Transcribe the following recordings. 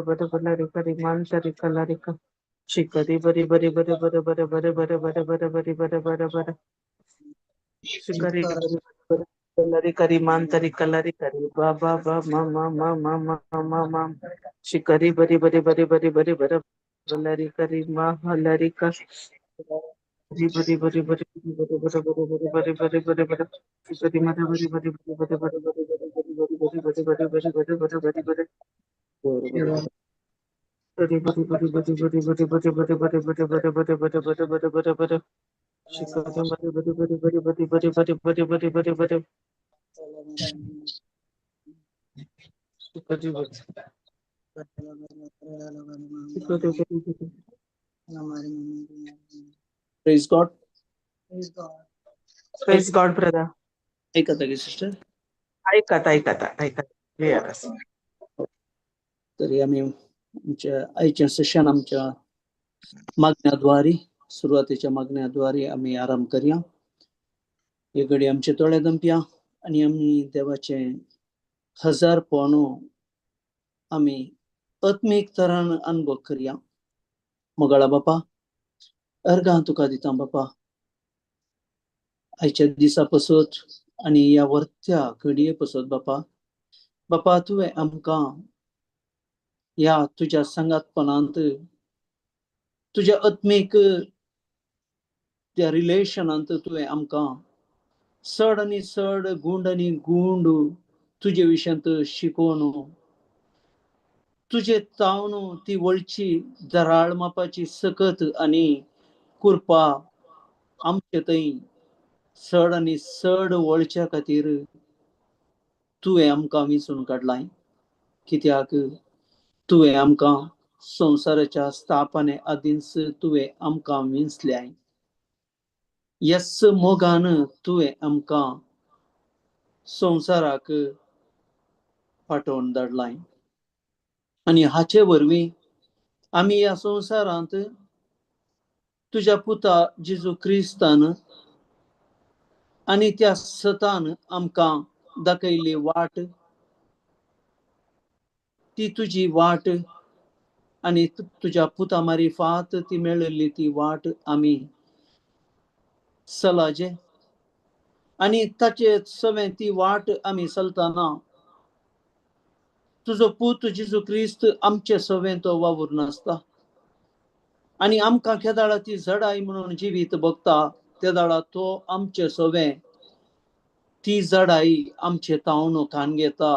बरे बरे करी मांतरी कलारी शिकरी बरी बरी बरे बरे बरे बरे बरे बरे बरे बरी बरे बरे बरे शिकरी बरी बरे करी मांतरी कलारी करी बा बा बा मा मा मा मा मा मा मा शिकरी बरी बरी बरी बरी बरी बरे लरी करी मा हलरी का बरी बरी बरी बरी बरी बरी बरी बरी बरी बरी बरी बरी मरे बरी बरी बरी बरी बरी बरी बरी बरी बरी बरी बरी बरी बरी बरोबर. बरी बरी बरी बरी बरी बरी बरी बरी बरी बरी बरी बरी बरी बरी बरी बरी बरी शिकरी बरी बरी बरी बरी बरी बरी बरी बरी बरी बरी शिकरी बरी शिकरी बरी बरी. Praise God. Praise God brother. ऐकता की सिस्टर? ऐकत ऐकत ऐकत, क्लिअर. तरी आम्ही आमच्या आयच्या सेशन आमच्या मागण्याद्वारे, सुरवातीच्या मागण्याद्वारे आमी आराम करया. हे घडी आमचे दोळे दंपया आनी आमी देवाचे हजार पोणो आमी आत्मीक तरान अनुभव करया. मोगाळा बापा, अर्गां तुका दिता बापा, आयच्या दिसा पसत आनी ह्या वर्त्या घडये पसत बापा. बापा, तुवें आमकां ह्या तुज्या सांगातपणांत, तुज्या आत्मीक त्या रिलेशनांत तुवें आमकां चड आनी चड, गुंड आनी गुंड तुजे विशयांत शिकोवन, तुजे तावन ती वळची दराळ मापाची सकत आनी कृपा आमचे थंय चड आनी चड वळच्या खातीर तुवें आमकां विंचून काडलाय. कित्याक तुवें आमकां संवसाराच्या स्थापने आदींच तुवें आमकां विंचल्याय. ह्याच मोगान तुवें आमकां संवसाराक पाठोवन धाडलाय आनी हाचे वरवीं आमी ह्या संवसारांत तुज्या पुता जेजू क्रिस्तान आनी त्या सतान आमकां दाखयल्ली वाट, ती तुजी वाट आनी तुज्या पुता मारिफात ती मेळिल्ली ती वाट आमी चलाजे आनी ताचे सवें ती वाट आमी चलतना तुजो पूत जेजू क्रिस्त आमचे सवें तो वावूर नासता आनी आमकां केदाळा ती जडाय म्हणून जिवीत बगता, तेदाळा तो आमचे सवें ती जडाई आमचे तावन कान घेता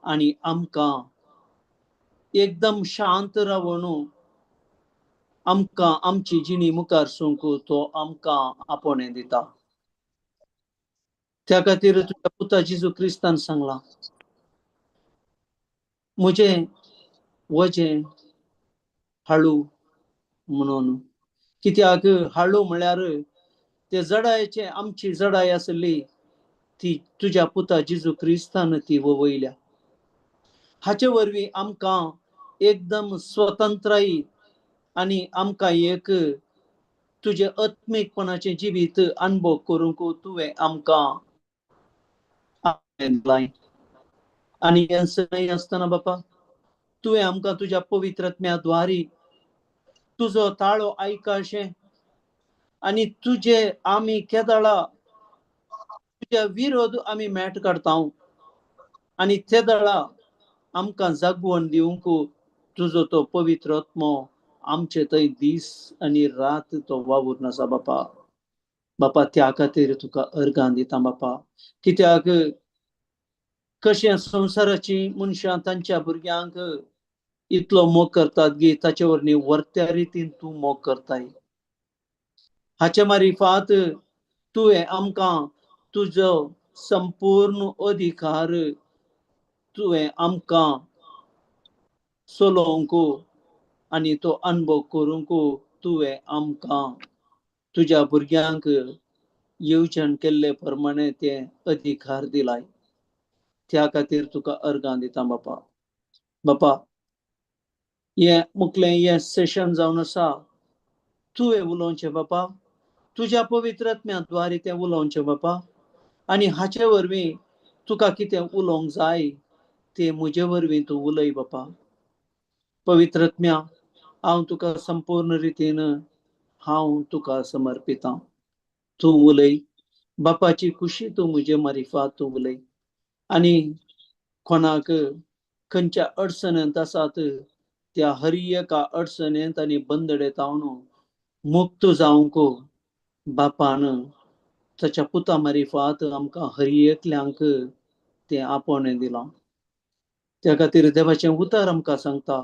आनी आमकां एकदम शांत रावन आमकां आमची जिणी मुखार सूंक तो आमकां आपोवणें दिता. त्या खातीर तुज्या पुता जेजू क्रिस्तान सांगलां, म्हजें वजें हाळू म्हणून. कित्याक हाळू म्हळ्यार ते जडायचे आमची जडाय आसली ती तुज्या पुता जेजू क्रिस्तान ती वयल्या. हाचे वरवीं आमकां एकदम स्वतंत्राय आनी आमकां एक तुजें आत्मीकपणाचें जिवीत अनुभव करूंक तुवें आमकां दिलाय. आनी हें आसतना बापा, तुवें आमकां तुज्या पवित्र आत्म्या द्वारी तुजो ताळो आयकाशें आनी तुजे आमी केदळा तुज्या विरोध आमी मॅट काडता आनी ते दळा आमकां जागवण दिवंक तुजो तो पवित्र आत्मो आमचे थंय दीस आनी रात तो वावूर आसा बापा. बापा, त्या खातीर तुका अर्गां दिता बापा. कित्याक कशें संवसाराची मनशां तांच्या भुरग्यांक इतलो मोग करतात गी, ताचे वरवीं वर्त्या रितीन तूं मोग करताय. हाचे मारिफात तुवें आमकां तुजो संपूर्ण अधिकार तुवें आमकां चलोवंक आनी तो अनुभव करूंक तुवें आमकां तुज्या भुरग्यांक येवजण केल्ले प्रमाणे ते अधिकार दिलाय. त्या खातीर तुका अर्गां दिता बापा. बापा, हें मुखलें हें सेशन जावन आसा, तुवें उलोवचें बापा, तुज्या पवित्र आत्म्या द्वारे तें उलोवचें बापा आनी हाचे वरवीं तुका कितें उलोवंक जाय ते म्हजे वरवीं तूं उलय बापा. पवित्रत्म्या हांव तुका संपूर्ण रितीन हांव तुका समर्पितां. तूं उलय बापाची खुशी, तूं म्हजे मारिफात तूं उलय आनी कोणाक खंयच्या अडचणेंत आसात त्या हर एका अडचणेंत आनी बंदडेंत हांव मुक्त जावंक बापान ताच्या पुता मारिफात आमकां हर एकल्यांक तें आपोवणें दिलां. त्या खातीर देवाचें उतर आमकां सांगता,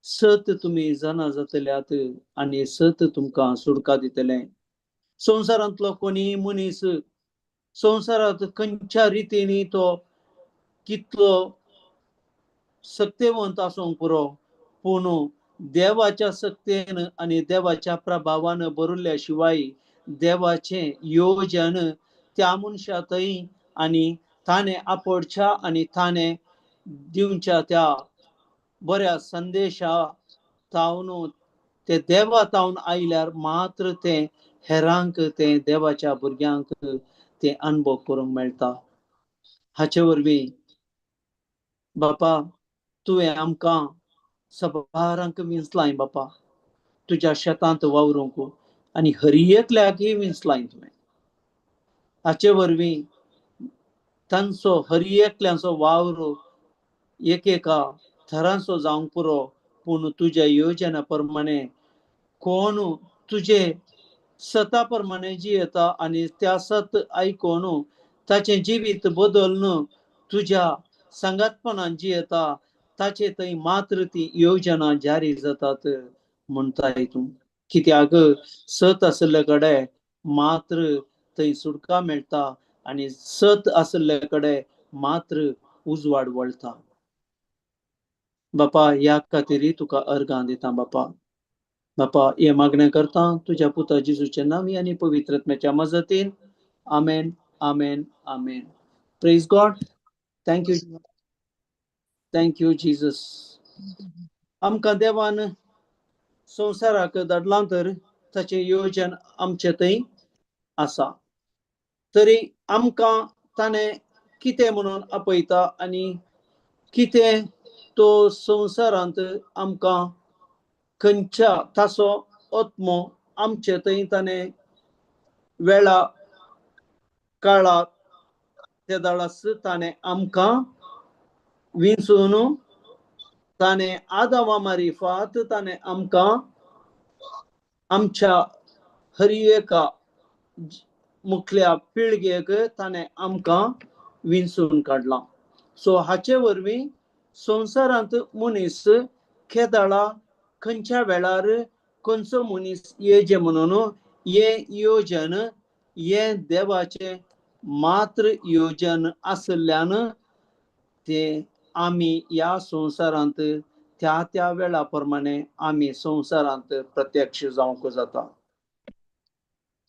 सत तुमी जाणा जातल्यात आनी सत तुमकां सुटका दितलें. संवसारांतलो कोणीय मनीस संवसारांत खंयच्या रितीनी तो कितलो सक्तेवंत आसूंक पुरो, पूण देवाच्या सक्तेन आनी देवाच्या प्रभावान भरिल्ल्या शिवाय देवाचें योजन त्या मनशा थंय आनी ताणें आपोडच्या आनी ताणें दिवच्या त्या बऱ्या संदेशा तावन ते देवा तावन आयल्यार मात्र तें हेरांक तें देवाच्या भुरग्यांक तें अनुभव करूंक मेळटा. हाचे वरवीं बापा तुवें आमकां सबारांक विंचलाय बापा तुज्या शेतांत वावरूंक आनी हर एकल्याकय विंचलाय तुवें. हाचे वरवीं तांचो हर एकल्यांचो वावर एकेका थरांचो जावंक पुरो, पूण तुज्या योजना प्रमाणे कोण तुजे सता प्रमाणे जियेता आनी त्या सत आयकून ताचें जिवीत बदलून तुज्या सांगातपणान जियेता ताचे थंय मात्र ती योजना जारी जातात म्हणटाय तूं. कित्याक सत आशिल्ले कडेन मात्र थंय सुटका मेळटा आनी सत आशिल्ले कडेन मात्र उजवाड वळटा. बापा ह्या खातीर तुका अर्गां दिता बापा. बापा हें मागणें करता तुज्या पुता जेजूच्या नांवी आनी पवित्र आत्म्याच्या मजतीन. आमेन, आमेन, आमेन. Praise God. Thank you, thank you Jesus. आमकां देवान संवसाराक धाडलां तर ताचें योजन आमचें थंय आसा, तरी आमकां ताणें कितें म्हणून आपयता आनी कितें तो संवसारांत आमकां खंयच्या ताचो आत्मो आमचे थंय ताणें वेळा काळा ते दाळास ताणें आमकां विंचून ताणें आदावा मारिफात ताणें आमकां आमच्या हर एका मुखल्या पिळगेक ताणें आमकां विंचून काडलां. सो हाचे वरवीं संवसारांत मनीस केदाळा खंयच्या वेळार खंयचो मनीस येजे म्हणून हें योजन हें देवाचें मात्र योजन आशिल्ल्यान तें आमी ह्या संवसारांत त्या त्या वेळा प्रमाणे आमी संवसारांत प्रत्यक्ष जावंक जाता.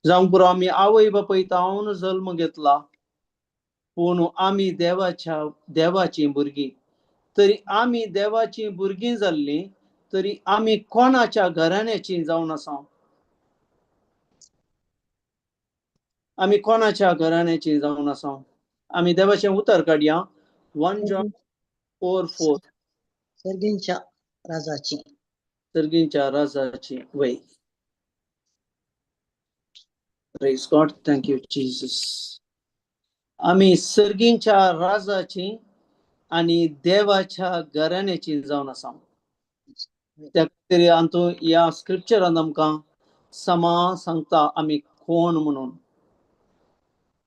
जावंक पुरो आमी आवय बापूय तावन जल्म घेतला, पूण आमी देवाच्या देवाचीं भुरगीं. तरी आमी देवाचीं भुरगीं जाल्लीं तरी आमी कोणाच्या घराण्याची जावन आसा? आमी कोणाच्या घराण्याची जावन आसा? आमी देवाचें उतर काडया. 1 John 4:4. सर्गींच्या राजाची, सर्गींच्या राजाची. वय. Praise God. Thank you Jesus. आमी सर्गींच्या राजाची आनी देवाच्या घराण्याची जावन आसा. त्या खातीर आमचो ह्या स्क्रिप्चरान आमकां समा सांगता आमी कोण म्हणून.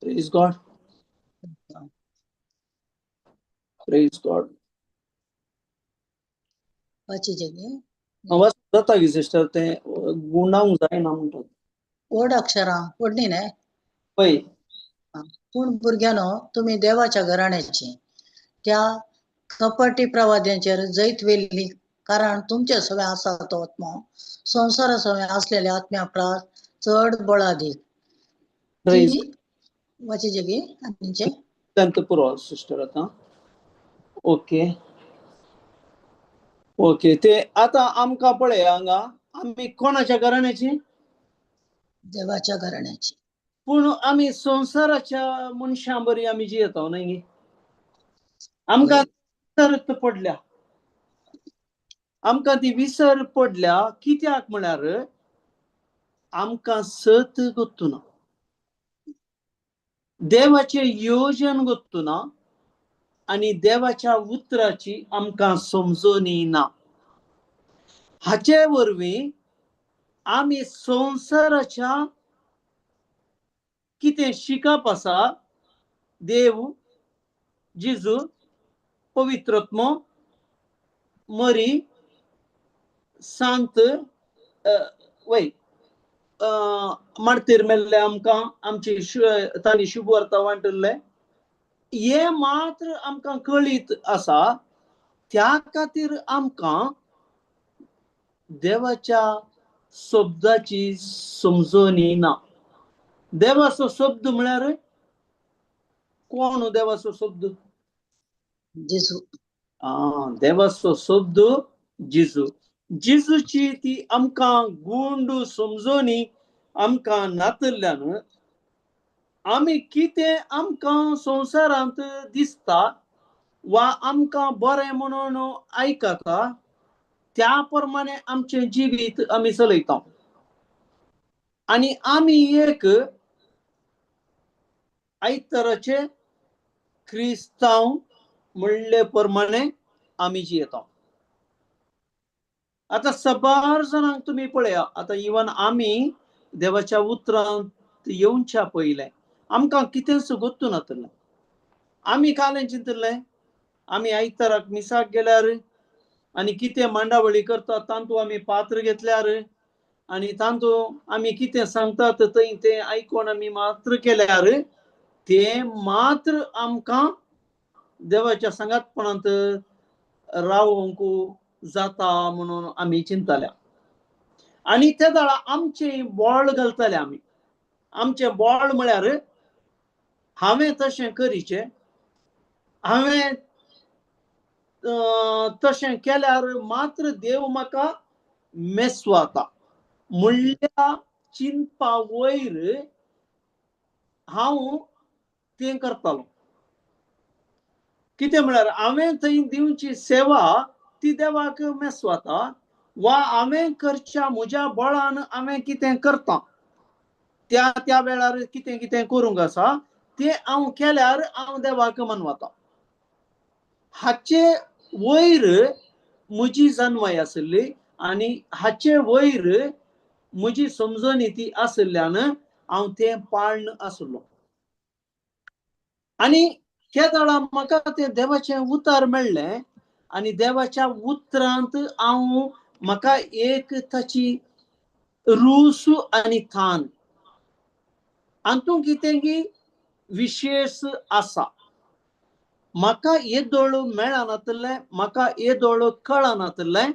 Praise God, praise God. आवाज जाता की सिस्टर तें गुंडावंक जायना म्हणटात. व्हड अक्षरां व्हडली न्हय. पळय पूण भुरग्यांनो तुमी देवाच्या घराण्याची त्या कपटी प्रवाद्यांचेर जैत व्हेल्ली, कारण तुमचे सगळे आसा तो आत्मो संवसारा सगळे आसलेल्या आत्म्या प्रास चड बळादीक. वाचीचे की आनीचे पुरो सिस्टर आतां. Okay okay. ते आतां आमकां पळय हांगा आमी कोणाच्या घराण्याची? देवाच्या घराण्याची. पूण आमी संवसाराच्या मनशां बरी आमी जियेता न्हय, आमकां संवसारांत पडल्या. आमकां ती विसर पडल्या. कित्याक म्हळ्यार आमकां सत गोत्तुना, देवाचें योजन गोत्तुना आनी देवाच्या उतराची आमकां समजणी ना. हाचे वरवीं आमी संवसाराच्या कितें शिकप आसा, देव, जेजू, पवित्रत्मो, मरी, सांत, वय मार्तीर मेल्ले आमकां आमची तांणी शुभवार्ता वांटिल्ले, हे मात्र आमकां कळीत आसा. त्या खातीर आमकां देवाच्या शब्दाची समजणी ना. देवाचो शब्द म्हळ्यार कोण? देवाचो शब्द जेजू. देवाचो शब्द जेजू. जेजूची ती आमकां गुंड समजणी आमकां नातल्ल्यान आमी कितें आमकां संवसारांत दिसता वा आमकां बरें म्हणून आयकता त्या प्रमाणे आमचें जिवीत आमी चलयता. आनी आमी एक आयतराचे क्रिस्तांव म्हणले प्रमाणे आमी जियेता. आतां सबार जाणांक तुमी पळया, आतां इवन आमी देवाच्या उतरांत येवच्या पयलें आमकां कितेंच गोत्तू नातलें. आमी कालें चिंतलें, आमी आयताराक मिसाक गेल्यार आनी कितें मांडावळी करतात तातूंत आमी पात्र घेतल्यार आनी तातूंत आमी कितें सांगतात थंय तें आयकून आमी मात्र केल्यार तें मात्र आमकां देवाच्या सांगातपणांत रावंक जाता म्हणून आमी चिंतल्या. आनी त्या वेळार आमचें बोळ घालतले आमी. आमचें बोळ म्हळ्यार हांवें तशें करीचें, हांवें तशें केल्यार मात्र देव म्हाका मेस्वाता म्हणल्या चिंतपा वयर हांव तें करतालो. कितें म्हळ्यार हांवें थंय दिवची सेवा ती देवाक मेस्वाता वा हांवें करच्या म्हज्या बळान हांवें कितें करता त्या त्या वेळार कितें कितें करूंक आसा तें हांव केल्यार हांव देवाक मनवता. हाचे वयर म्हजी जनवाय आशिल्ली आनी हाचे वयर म्हजी समजणी ती आशिल्ल्यान हांव तें पाळण आसलो. आनी त्या वेळार म्हाका तें देवाचें उतर मेळ्ळें आनी देवाच्या उतरांत हांव म्हाका एक ताची रूस आनी थान हातूंत कितें की विशेश आसा. म्हाका येदोळ मेळनातलें, म्हाका येदोळ कळनातलें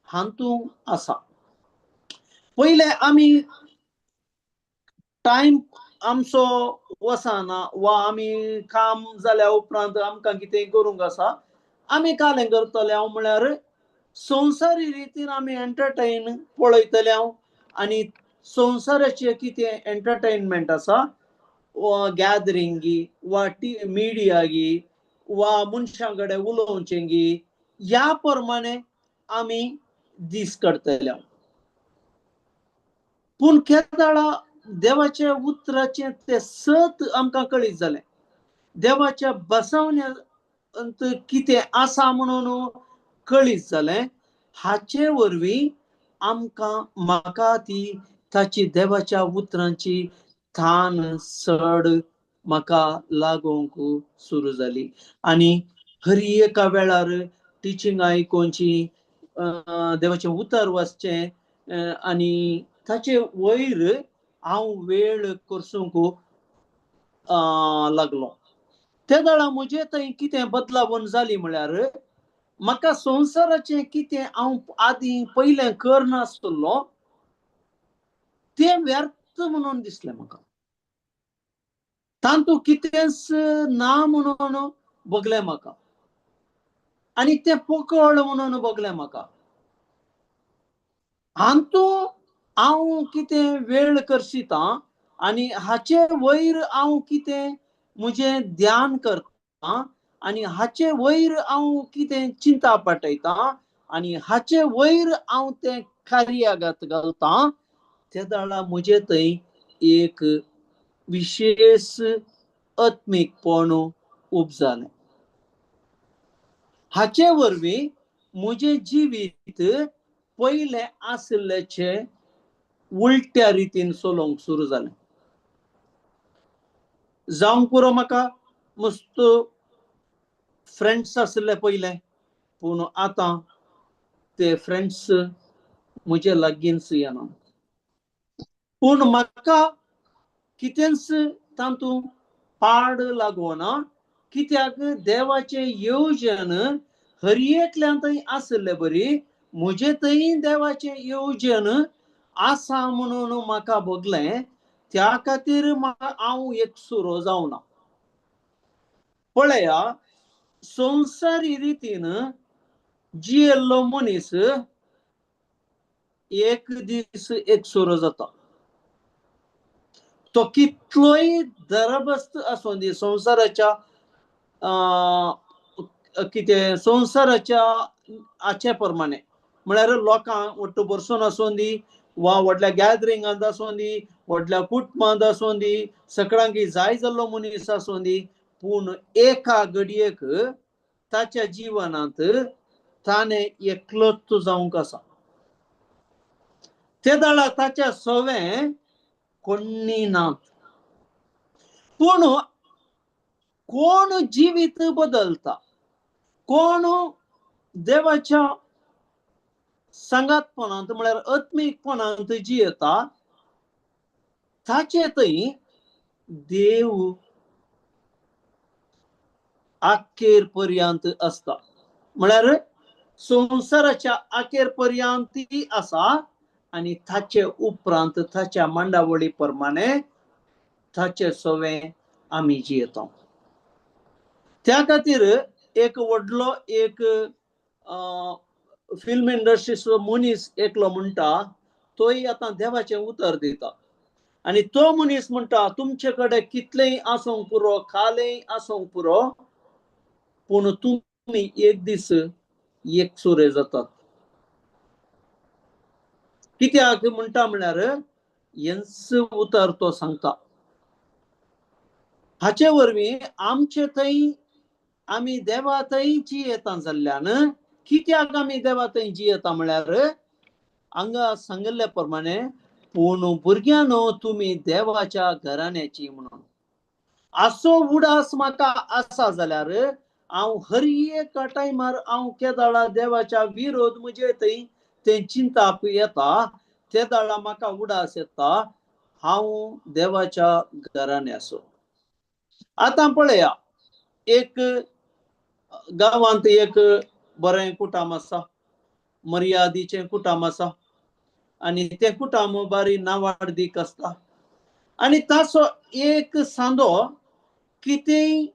हातूंत आसा. पयलें आमी टायम आमचो वचना वा आमी काम जाल्या उपरांत आमकां कितें करूंक आसा आमी कालें करतले हांव म्हळ्यार संवसारी रितीन आमी एंटरटेन पळयतले हांव आनी संवसाराचें कितें एंटरटेनमेंट आसा वा गॅदरिंगी वा मिडिया वा मनशां कडेन उलोवचें गी ह्या प्रमाणे आमी दीस काडटले. पूण केदाळा देवाच्या उतराचें तें सत आमकां कळीत जालें, देवाच्या बसवण्यांत कितें आसा म्हणून कळीत जालें. हाचे वरवीं आमकां म्हाका ती ताची देवाच्या उतरांची थान सड म्हाका लागोवंक सुरू जाली. आनी हर एका वेळार टिचींग आयकोवची, देवाचें उतर वाचचें आनी ताचे वयर हांव वेळ करसूंक लागलो. त्या वेळार म्हजे थंय कितें बदलावण जाली म्हळ्यार म्हाका संवसाराचें कितें हांव आदीं पयलें करनासलो तें व्यर्थ म्हणून दिसलें म्हाका. तातूंत कितेंच ना म्हणून भोगलें म्हाका आनी तें पोकळ म्हणून भोगलें म्हाका. हातूंत हांव कितें वेळ करशिता आनी हाचे वयर हांव कितें म्हजें ध्यान करता आनी हाचे वयर हांव कितें चिंता पाटयता आनी हाचे वयर हांव तें कार्यागत घालता तेदाळा म्हजे थंय एक विशेश आत्मीकपण उपजालें. हाचे वरवीं म्हजें जिवीत पयलें आशिल्ल्याचें उलट्या रितीन चलोवंक सुरू जालें. जावंक पुरो म्हाका मस्त फ्रेंड्स आशिल्ले पयले, पूण आतां ते फ्रेंड्स म्हजे लागींच येना. पूण म्हाका कितेंच तातूंत पाड लागना, कित्याक देवाचें येवजण हर एकल्यान थंय आशिल्ले बरी म्हजे थंय देवाचें येवजण आसा म्हणून म्हाका भोगलें. त्या खातीर हांव एक सुरो जावना. पळया, संवसारी रितीन जियेल्लो मनीस एक दीस एक सुरो जाता. तो कितलोय दरबस्त आसूं दी, संवसाराच्या कितें संवसाराच्या आचे प्रमाणे म्हळ्यार लोकांक वट्टू बरसून आसूं दी वा व्हडल्या गॅदरिंगांत आसूं दी, व्हडल्या कुटुंबांत आसूं दी, सगळ्यांक जाय जाल्लो मनीस आसूं दी, पूण एका घडयेक ताच्या जिवनांत ताणें एकलोच जावंक आसा. ते दाळा ताच्या सवें कोण्णी नात. पूण कोण जिवीत बदलता, कोण देवाच्या सांगातपणांत म्हळ्यार आत्मीकपणांत जियेता ताचे थंय देव अखेर पर्यंत आसता. म्हळ्यार संवसाराच्या अखेर पर्यंत आसा आनी ताचे उपरांत ताच्या मांडावळी प्रमाणे ताचे सवें आमी जियेता. त्या खातीर एक व्हडलो एक फिल्म इंडस्ट्रीचो मनीस एकलो म्हणटा, तोय आतां देवाचें उतर दिता आनी तो मनीस म्हणटा तुमचे कडेन कितलेंय आसूंक पुरो, खालेंय आसूंक पुरो, पूण तुमी एक दीस एकसुरे जातात. कित्याक म्हणटा म्हळ्यार हेंच उतर तो सांगता. हाचे वरवीं आमचे थंय आमी देवा थंय जियेता जाल्ल्यान, कित्याक आमी देवा थंय जियेता म्हळ्यार हांगा सांगिल्ल्या प्रमाणे पूण भुरग्यांनो तुमी देवाच्या घराण्याची म्हणून असो उडास म्हाका आसा जाल्यार हांव हर एका टायमार हांव केदाळा देवाच्या विरोध म्हजे थंय तें चिंताप येता, ते दाळा म्हाका उडास येता हांव देवाच्या घराण्याचो. आतां पळया, एक गांवांत एक बरें कुटुंब आसा, मर्यादीचें कुटुंब आसा आनी तें कुटुंब बारी नावाडदीक आसता आनी ताचो एक सांदो कितेंय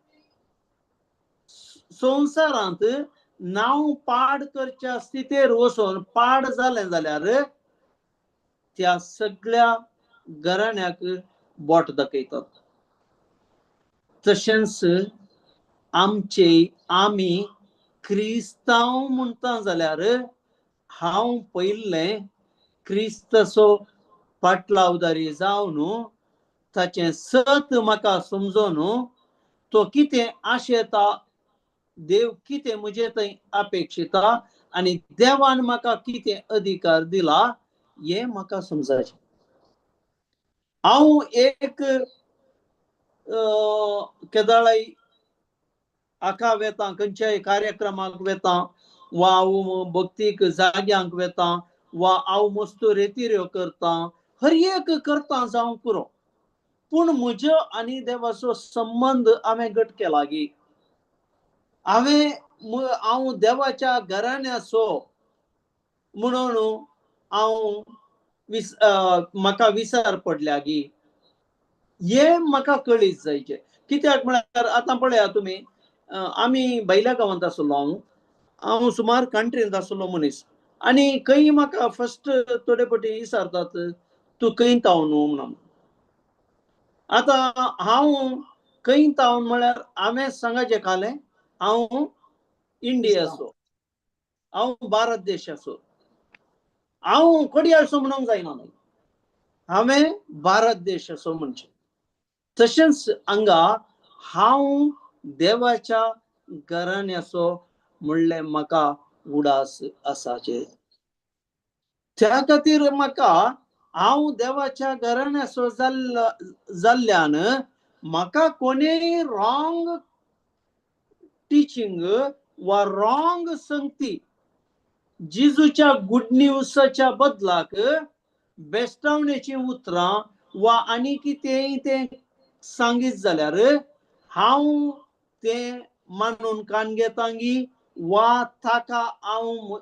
संवसारांत नांव पाड करच्या स्थितीर वचून पाड जालें जाल्यार त्या सगळ्या घराण्याक बोट दाखयतात. तशेंच आमचे आमी क्रिस्तांव म्हणटा जाल्यार हांव पयलें क्रिस्ताचो पाटलावदारी जावन ताचें सत म्हाका समजून तो कितें आशेता, देव कितें म्हजे थंय अपेक्षिता आनी देवान म्हाका कितें अधिकार दिला हें म्हाका समजाचें. हांव एक केदाळाय हाका वेता, खंयच्याय कार्यक्रमाक वेता वा हांव भक्तीक जाग्यांक वेता वा हांव मस्त रेतिऱ्यो करता, हर एक करता जावंक पुरो, पूण म्हजो आनी देवाचो संबंद हांवें घट केला गी, हांवें हांव देवाच्या घराण्याचो म्हणून हांव म्हाका विचार पडल्या गी, हें म्हाका कळीत जायचें. कित्याक म्हळ्यार आतां पळया तुमी, आमी भायल्या गांवांत आसलो, हांव हांव सुमार कंट्रींत आसलो मनीस आनी खंय म्हाका फर्स्ट थोडे फावटी विचारतात तूं खंय तावन म्हणून. आतां हांव खंय तावन म्हळ्यार हांवें सांगाचें खालें हांव इंडियाचो. हांव भारत देशाचो, हांव कोडयाळचो म्हणूंक जायना न्हय, हांवें भारत देशाचो म्हणचें. तशेंच हांगा हांव देवाच्या घराण्याचो म्हणलें म्हाका उडास आसाचे. त्या खातीर म्हाका हांव देवाच्या घराण्याचो जाल्ल्यान म्हाका कोणेय रॉंग टिचींग वा रॉंग संगती जेजूच्या गुड न्यूजाच्या बदलाक बेस्टावणेचीं उतरां वा आनी कितेंय तें सांगीत जाल्यार हांव तें मानून कान घेतांगी वा ताका हांव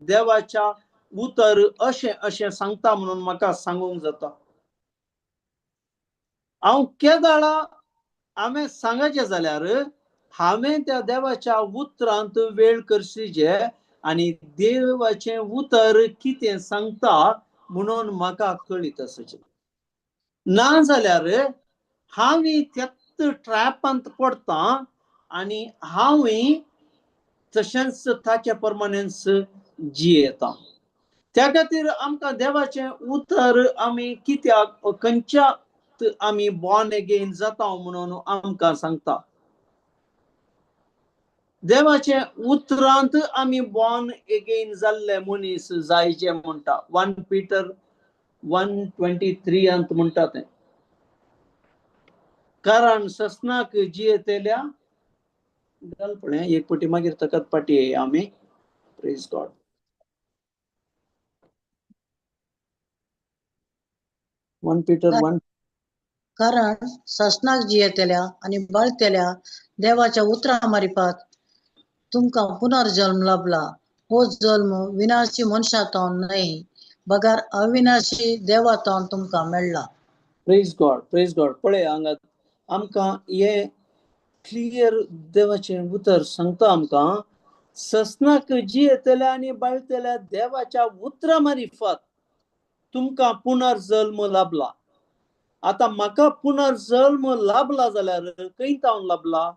देवाच्या उतर अशें अशें सांगता म्हणून म्हाका सांगूंक जाता. हांव केदाळा हांवें सांगाचें जाल्यार हांवें त्या देवाच्या उतरांत वेळ करची आनी देवाचें उतर कितें सांगता म्हणून म्हाका कळीत आसचें. ना जाल्यार हांव त्याच ट्रॅपांत पडटा आनी हांवूय तशेंच ताचे परमानेंस जियेता. त्या खातीर आमकां देवाचें उतर आमी कित्याक खंयच्या आमी बॉर्न अगेन जाता म्हणून आमकां सांगता. देवाचे उतरांत आमी बॉर्न अगेन जाल्ले मनीस जायचे म्हणटा. 1 Peter 1:23 अंत म्हणटा तें. कारण ससनाक जियेतल्या घाल पळय एक पटी मागीर तकत पाटी आमी. Praise God. 1 Peter 1. कारण ससनाक जियेतल्या आनी बळतेल्या देवाच्या उतरा मारिफात तुमकां पुनर्जल्म लाभला. हो जल्म विनाशी मनशांतून न्हय बगर अविनाशी देवातून तुमकां मेळ्ळा. Praise God, praise God. पळय हांगा आमकां हें क्लियर देवाचें उतर सांगता आमकां ससनाक जियेतल्या आनी बाळतेल्या देवाच्या उतरा मारिफात तुमकां पुनर्जल्म लाभला. आतां म्हाका पुनर्जल्म लाभला जाल्यार खंय तावन लाभला?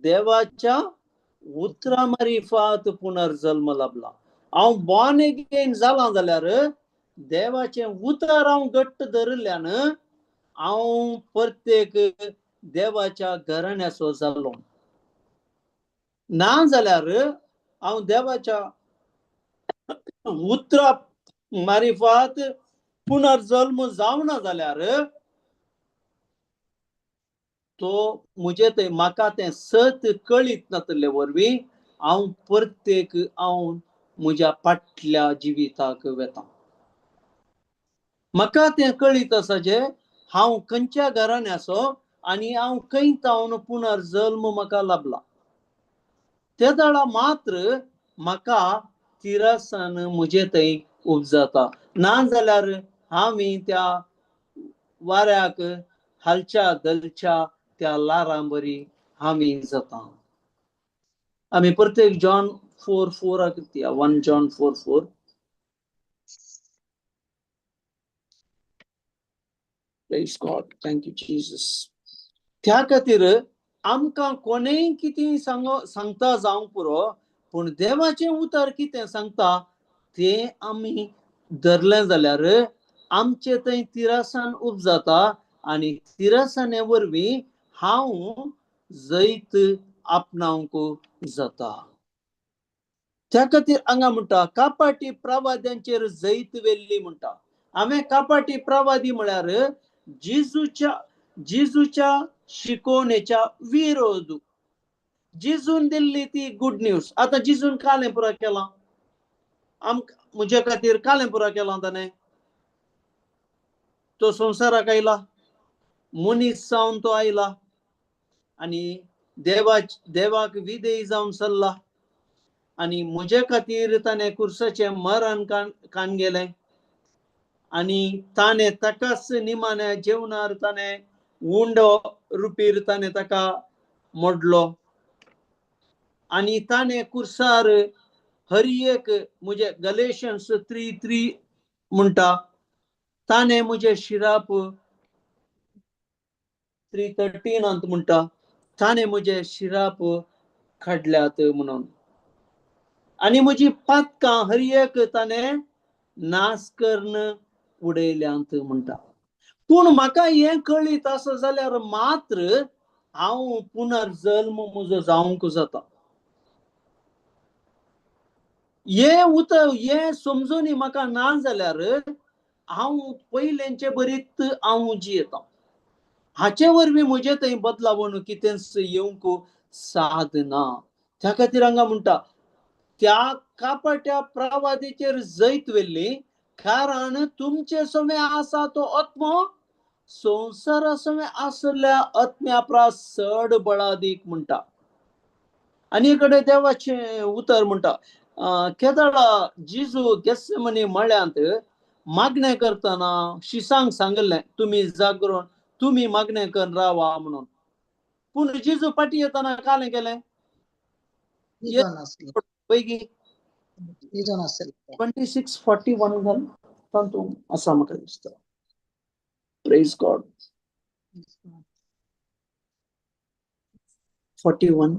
देवाच्या उतरा मारिफात पुनर्जल्म लाभला. हांव बॉर्न अगेन जालां जाल्यार देवाचें उतर हांव घट्ट धरिल्ल्यान हांव प्रत्येक देवाच्या घराण्याचो जालो. ना जाल्यार हांव देवाच्या उतरा मारिफात पुनर्जल्म जावना जाल्यार तो म्हजे थंय म्हाका तें सत कळीत नातले वरवीं हांव प्रत्येक हांव म्हज्या फाटल्या जिविताक वेता. म्हाका तें कळीत आसा जे हांव खंयच्या घराण्याचो आनी हांव खंय तावन पुनर्जल्म म्हाका लाभला. ते दाडा मात्र म्हाका तिरसान म्हजे थंय उपजाता. ना जाल्यार हांव त्या वाऱ्याक हालच्या दलच्या त्या लारां बरी आमी जाता. आमी प्रत्येक जॉन 4:4 कित्या 1 John 4:4. Praise God, thank you Jesus. त्या खातीर आमकां कोणेय कितें सांगता जावंक पुरो, पूण देवाचें उतर कितें सांगता तें आमी धरलें जाल्यार आमचे थंय तिरासान उपजाता आनी तिरासाने वरवीं हांव जैत आपणावंक जाता. त्या खातीर हांगा म्हणटा कापाटी प्रवाद्यांचेर जैत व्हेल्ली म्हणटा. हांवें कापाटी प्रवादी म्हळ्यार जेजूच्या शिकोवणेच्या विरोध जेजून दिल्ली ती गुड न्यूज. आतां जेजून कालें पुरो केलां आमकां, म्हजे खातीर कालें पुरो केलां ताणें. तो संवसाराक आयला, मनीस जावन तो आयला आनी देवाक विधेय जावन सरला आनी म्हजे खातीर ताणें कुर्साचें मरण कान गेलें आनी ताणें ताकाच निमाण्या जेवणार ताणें उंडो रुपीर ताणें ताका मोडलो आनी ताणें कुर्सार हर एक म्हजे गलेशन्स 3:3 म्हणटा ताणें म्हजें शिराप 3:13 म्हणटा ताणें म्हजें शिराप काडल्यात म्हणून. आनी म्हजी पातकां हर एक ताणें नाश करून उडयल्यांत म्हणटा. पूण म्हाका हें कळीत आसा जाल्यार मात्र हांव पुनर्जल्म म्हजो जावंक जाता. हें उतर हें समजून म्हाका ना जाल्यार हांव पयलेंचे बरीत हांव जियेता. हाचे वरवीं म्हजें थंय बदलावण कितेंच येवंक सादना. त्या खातीर हांगा म्हणटा त्या कापाट्या प्रवादीचेर जैत व्हेल्ली, कारण तुमचे समें आसा तो आत्मो संवसारा समें आसल्या आत्म्या प्रास चड बळादीक म्हणटा. आनी कडेन देवाचें उतर म्हणटा, केदळा जिजू गेत्सेमनी मळ्यांत मागणें करतना शिसांक सांगिल्लें तुमी जागरण तुमी मागणें करून रावा म्हणून. पूण जिजू फाटीं येतना कालें केलें पयकी 26:41 घाल तातूंत आसा म्हाका दिसता. Praise God. 41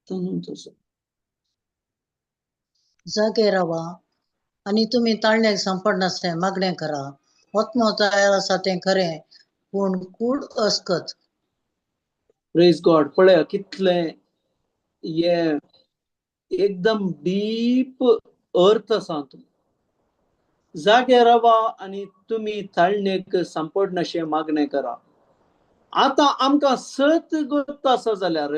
तातूंत आसा. जागे रावा आनी तुमी ताळण्याक सांपडनासलें मागणें करा. आत्मो तयार आसा तें खरें, पूण कूड अस्कत. प्रेज गॉड. पळया कितलें हे एकदम डीप अर्थ आसा. जागे रावा आनी तुमी ताळणेक सांपडनाशें मागणें करा. आतां आमकां सत गोत आसा जाल्यार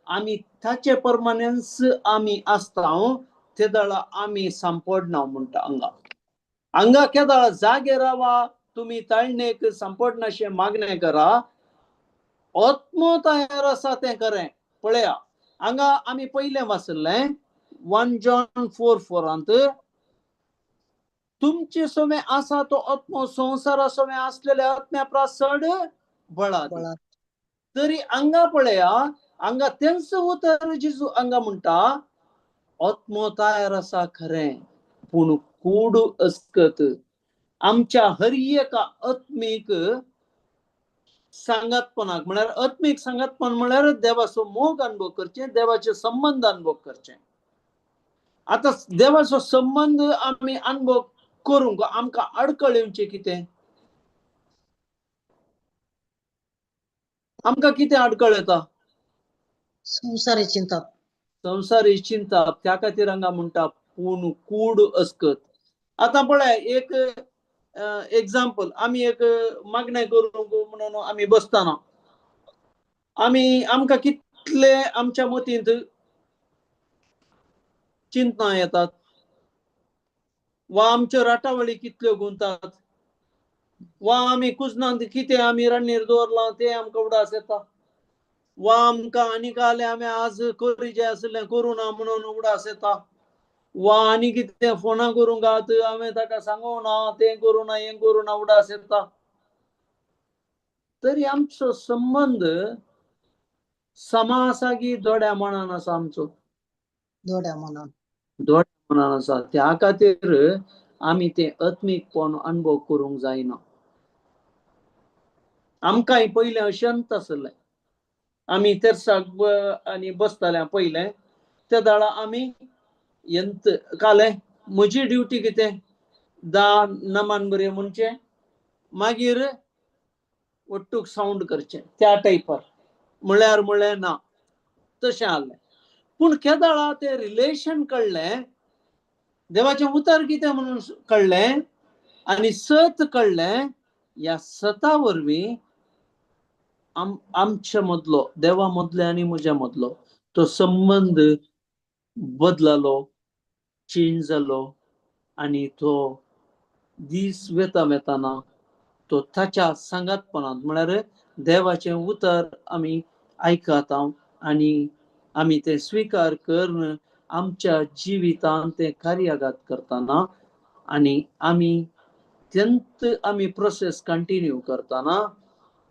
आमी ताचे परमानेंस आमी आसता ते दळा आमी सांपडना म्हणटा. हांगा हांगा केदळा जागे रावा तुमी ताळणेक सांपडनाशें मागणें करा, आत्मो तयार आसा तें खरें. पळया हांगा आमी पयलें वाचल्लें 1 John 4:4 तुमचे समें आसा तो आत्मो संवसारा समें आसलेल्या आत्म्या प्रास चड बळा. तरी हांगा पळया हांगा तेंच उतर जिजू हांगा म्हणटा आत्मो तयार आसा खरें, पूण कूड अस्कत. आमच्या हर एका आत्मीक सांगातपणाक म्हळ्यार आत्मीक सांगातपण म्हळ्यार देवाचो मोग अनुभव करचें, देवाचे संबंद अनुभव करचें. आतां देवाचो संबंद आमी अनुभव करूंक आमकां आडखळ येवचें कितें? आमकां कितें आडखळ येता? संवसारी चिंता. संवसारी चिंता. त्या खातीर हांगा म्हणटा पूण कूड अस्कत. आतां पळय एक एग्जाम्पल, आमी एक मागणें करूंक म्हणून आमी बसतना आमी आमकां कितले आमच्या मतींत चिंतना येतात वा आमच्यो राटावळी कितल्यो गुंतात वा आमी कुजनांत कितें आमी रान्नीर दवरलां तें आमकां उडास येता वा आमकां आनी कालें आमी आज करी जें आसलें करूं ना म्हणून उडास येता वा आनी कितें फोनां करूंक आत हांवें ताका सांगूंक ना तें करूं ना हें करूं ना उडास येता. तरी आमचो संबंद समा आसा की दोड्या मनान आसा? आमचो दोड्या मनान, दोड्या मनान आसा. त्या खातीर आमी तें आत्मीकपण अनुभव करूंक जायना. आमकांय पयलें अशंत आसलें. आमी तेरसाक आनी बसताले पयलें त्या दाळा आमी यंत कालें म्हजी ड्युटी कितें 10 नमान बरें म्हणचें मागीर ಒಟ್ಟುಗ್ सावंड करचें त्या टायपार म्हळ्यार म्हळ्ळें ना तशें आहलें. पूण केदळा तें रिलेशन कळ्ळें, देवाचें उतर कितें म्हणून कळ्ळें आनी सत कळ्ळें. ह्या सता वरवीं आमच्या मदलो देवा मदले आनी म्हज्या मदलो तो संबंद बदललो, चेंज जालो आनी तो दीस वेता वेताना तो ताच्या सांगातपणांत म्हळ्यार देवाचें उतर आमी आयकता आनी आमी तें स्विकार करून आमच्या जिवितांत तें कार्यागात करतना आनी आमी तेंत आमी प्रोसेस कंटिन्यू करतना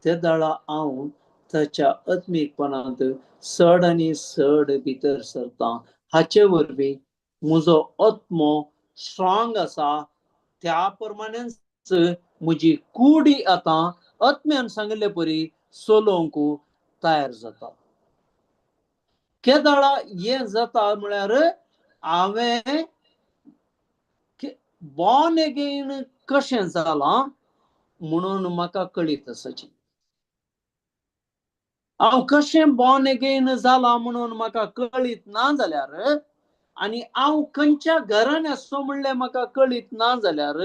ते दाळा हांव ताच्या आत्मीकपणांत चड आनी चड भितर सरता. हाचे वरवीं म्हजो आत्मो स्ट्रॉंग आसा, त्या प्रमाणेच म्हजी कुडी आतां आत्म्यान सांगिल्ले परी चलोवंक तयार जाता. केदाळा हें जाता म्हळ्यार हांवें बॉर्न अगेन कशें जालां म्हणून म्हाका कळीत आसाची. हांव कशें बॉर्न अगेन जालां म्हणून म्हाका कळीत ना जाल्यार आनी हांव खंयच्या घरान आसचो म्हणलें म्हाका कळीत ना जाल्यार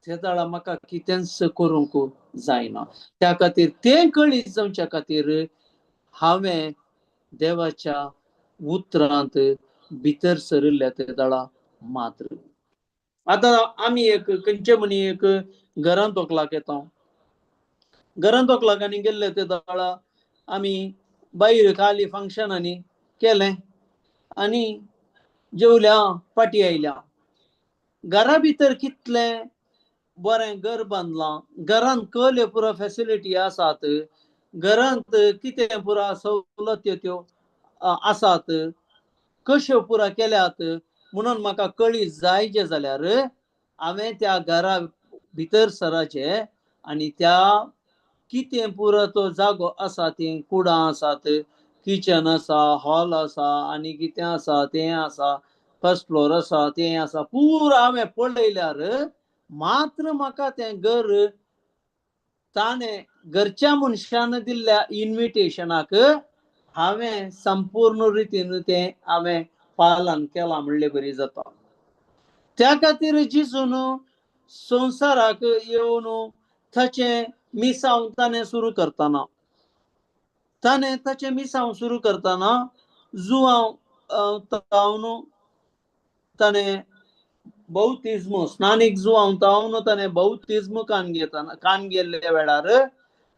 ते दाळा म्हाका कितेंच करूंक जायना. त्या खातीर तें कळीत जावच्या खातीर हांवें देवाच्या उतरांत भितर सरिल्ल्या ते दाळा मात्र. आतां आमी एक खंयचे म्हणी एक घरांत तोकलाक येता, घरांत तोकलाक आनी गेल्ले ते दाळा आमी भायर खाली फंक्शनांनी केलें आनी जेवल्या फाटी आयल्या. घरा भितर कितलें बरें घर बांदलां, घरांत कसल्यो पुरो फेसिलिटी आसात, घरांत कितें पुरा सवलत्यो त्यो आसात, कश्यो पुरा केल्यात म्हणून म्हाका कळी जायचे जाल्यार हांवें त्या घरा भितर सराचें आनी त्या कितें पुरो तो जागो आसा, ती कुडां आसात, किचन आसा, हॉल आसा आनी कितें आसा तें आसा, फर्स्ट फ्लोर आसा तें आसा, पुरो हांवें पळयल्यार मात्र म्हाका तें घर ताणें घरच्या मनशान दिल्ल्या इन्विटेशनाक हांवें संपूर्ण रितीन तें हांवें पालन केलां म्हणले बरी जाता. त्या खातीर जेजून संवसाराक येवन ताचें मिसांव ताणें सुरू करतना, ताणें ताचें मिसांव सुरू करतना जुवांव तावन ताणें बौतिज्म स्नानीक जुवांव तावन ताणें बौतिज्म कान घेतना कान गेल्ल्या वेळार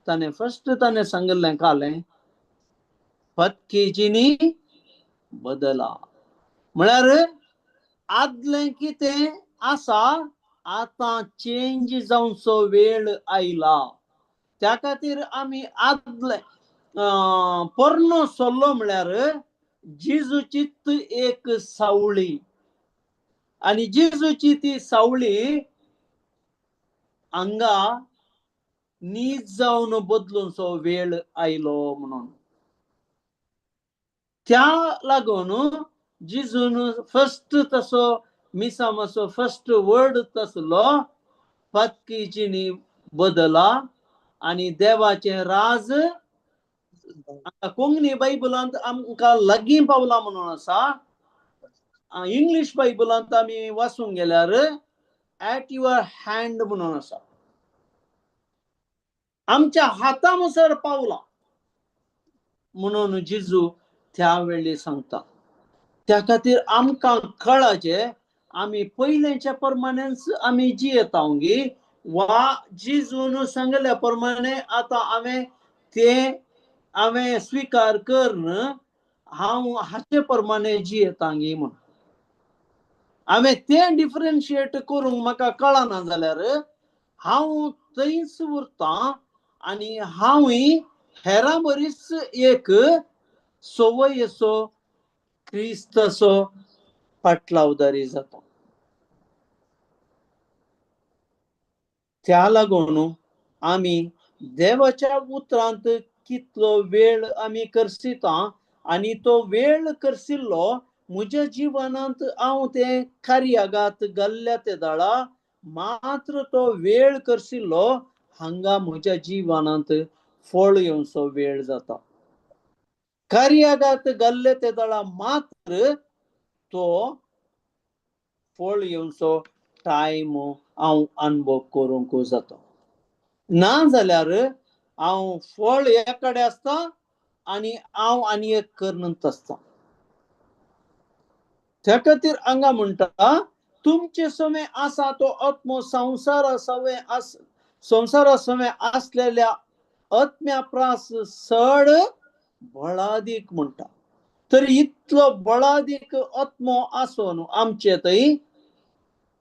ताणें फर्स्ट ताणें सांगिल्लें कालें पत्केजीनी बदला, म्हळ्यार आदलें कितें आसा आतां चेंज जावचो वेळ आयला. त्या खातीर आमी आदले पोरणो सल्लो म्हळ्यार जेजूचीच एक सावळी आनी जेजूची ती सावळी हांगा नीज जावन बदलूनसो वेळ आयलो म्हणून. त्या लागून जेजून फर्स्ट तसो मिसामाचो फर्स्ट वर्ड तसलो पत्कीचीनी बदला आनी देवाचें राज कोंकणी बायबलांत आमकां लागीं पावला म्हणून आसा. इंग्लीश बायबलांत आमी वाचूंक गेल्यार एट your hand म्हणून आसा, आमच्या हाता मुसर पावला म्हणून जेजू त्या वेळी सांगता. त्या खातीर आमकां कळाचें आमी पयलेंच्या प्रमाणेच आमी जियेता गी वा जेजून सांगल्या प्रमाणे आतां हांवें तें हांवें स्विकार करून हांव हाचे प्रमाणे जियेता गी म्हूण हांवें तें डिफरन्शिएट करूंक म्हाका कळना जाल्यार हांव थंयच उरतां आनी हांवूय हेरां बरीच एक संवयेचो क्रिस्ताचो पाटलावदारी जाता. त्या लागून आमी देवाच्या उतरांत कितलो वेळ आमी करसिता आनी तो वेळ करसिल्लो म्हज्या जिवनांत हांव तें कार्यागात घाल्ल्या ते दाळा मात्र तो वेळ करसिल्लो हांगा म्हज्या जिवनांत फळ येवचो वेळ जाता. कार्यागात घाल्ले ते दाळा मात्र तो फळ येवचो टायम हांव अनुभव करूंक जाता. ना जाल्यार हांव फळ एक कडेन आसता आनी हांव आनी एक करनत आसता. त्या खातीर हांगा म्हणटा तुमचे समें आसा तो आत्मो संवसारा सवें आस संवसारा सवें आसलेल्या आत्म्या प्रास चड बळादीक म्हणटा. तर इतलो बळादीक आत्मो आसून आमचे थंय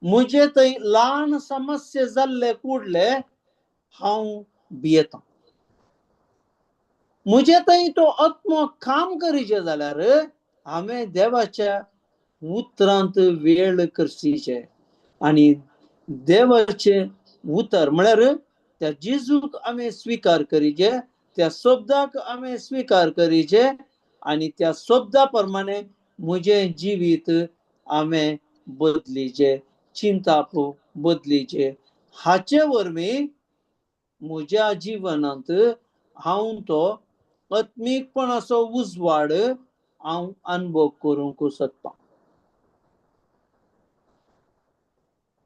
म्हजे थंय ल्हान समस्या जाल्ले कुडले हांव भियेता. म्हजे थंय तो आत्मो काम करीचे जाल्यार हांवें देवाच्या उतरांत वेळ करचीचे आनी देवाचें उतर म्हळ्यार त्या जेजूक हांवें स्विकार करीचे त्या शब्दाक हांवें स्विकार करीचे आनी त्या शब्दा प्रमाणे म्हजें जिवीत हांवें बदलीचें, चिंताप बदलीचें. हाचे वरवीं म्हज्या जिवनांत हांव तो आत्मीकपणाचो उजवाड हांव अनुभव करूंक शकता.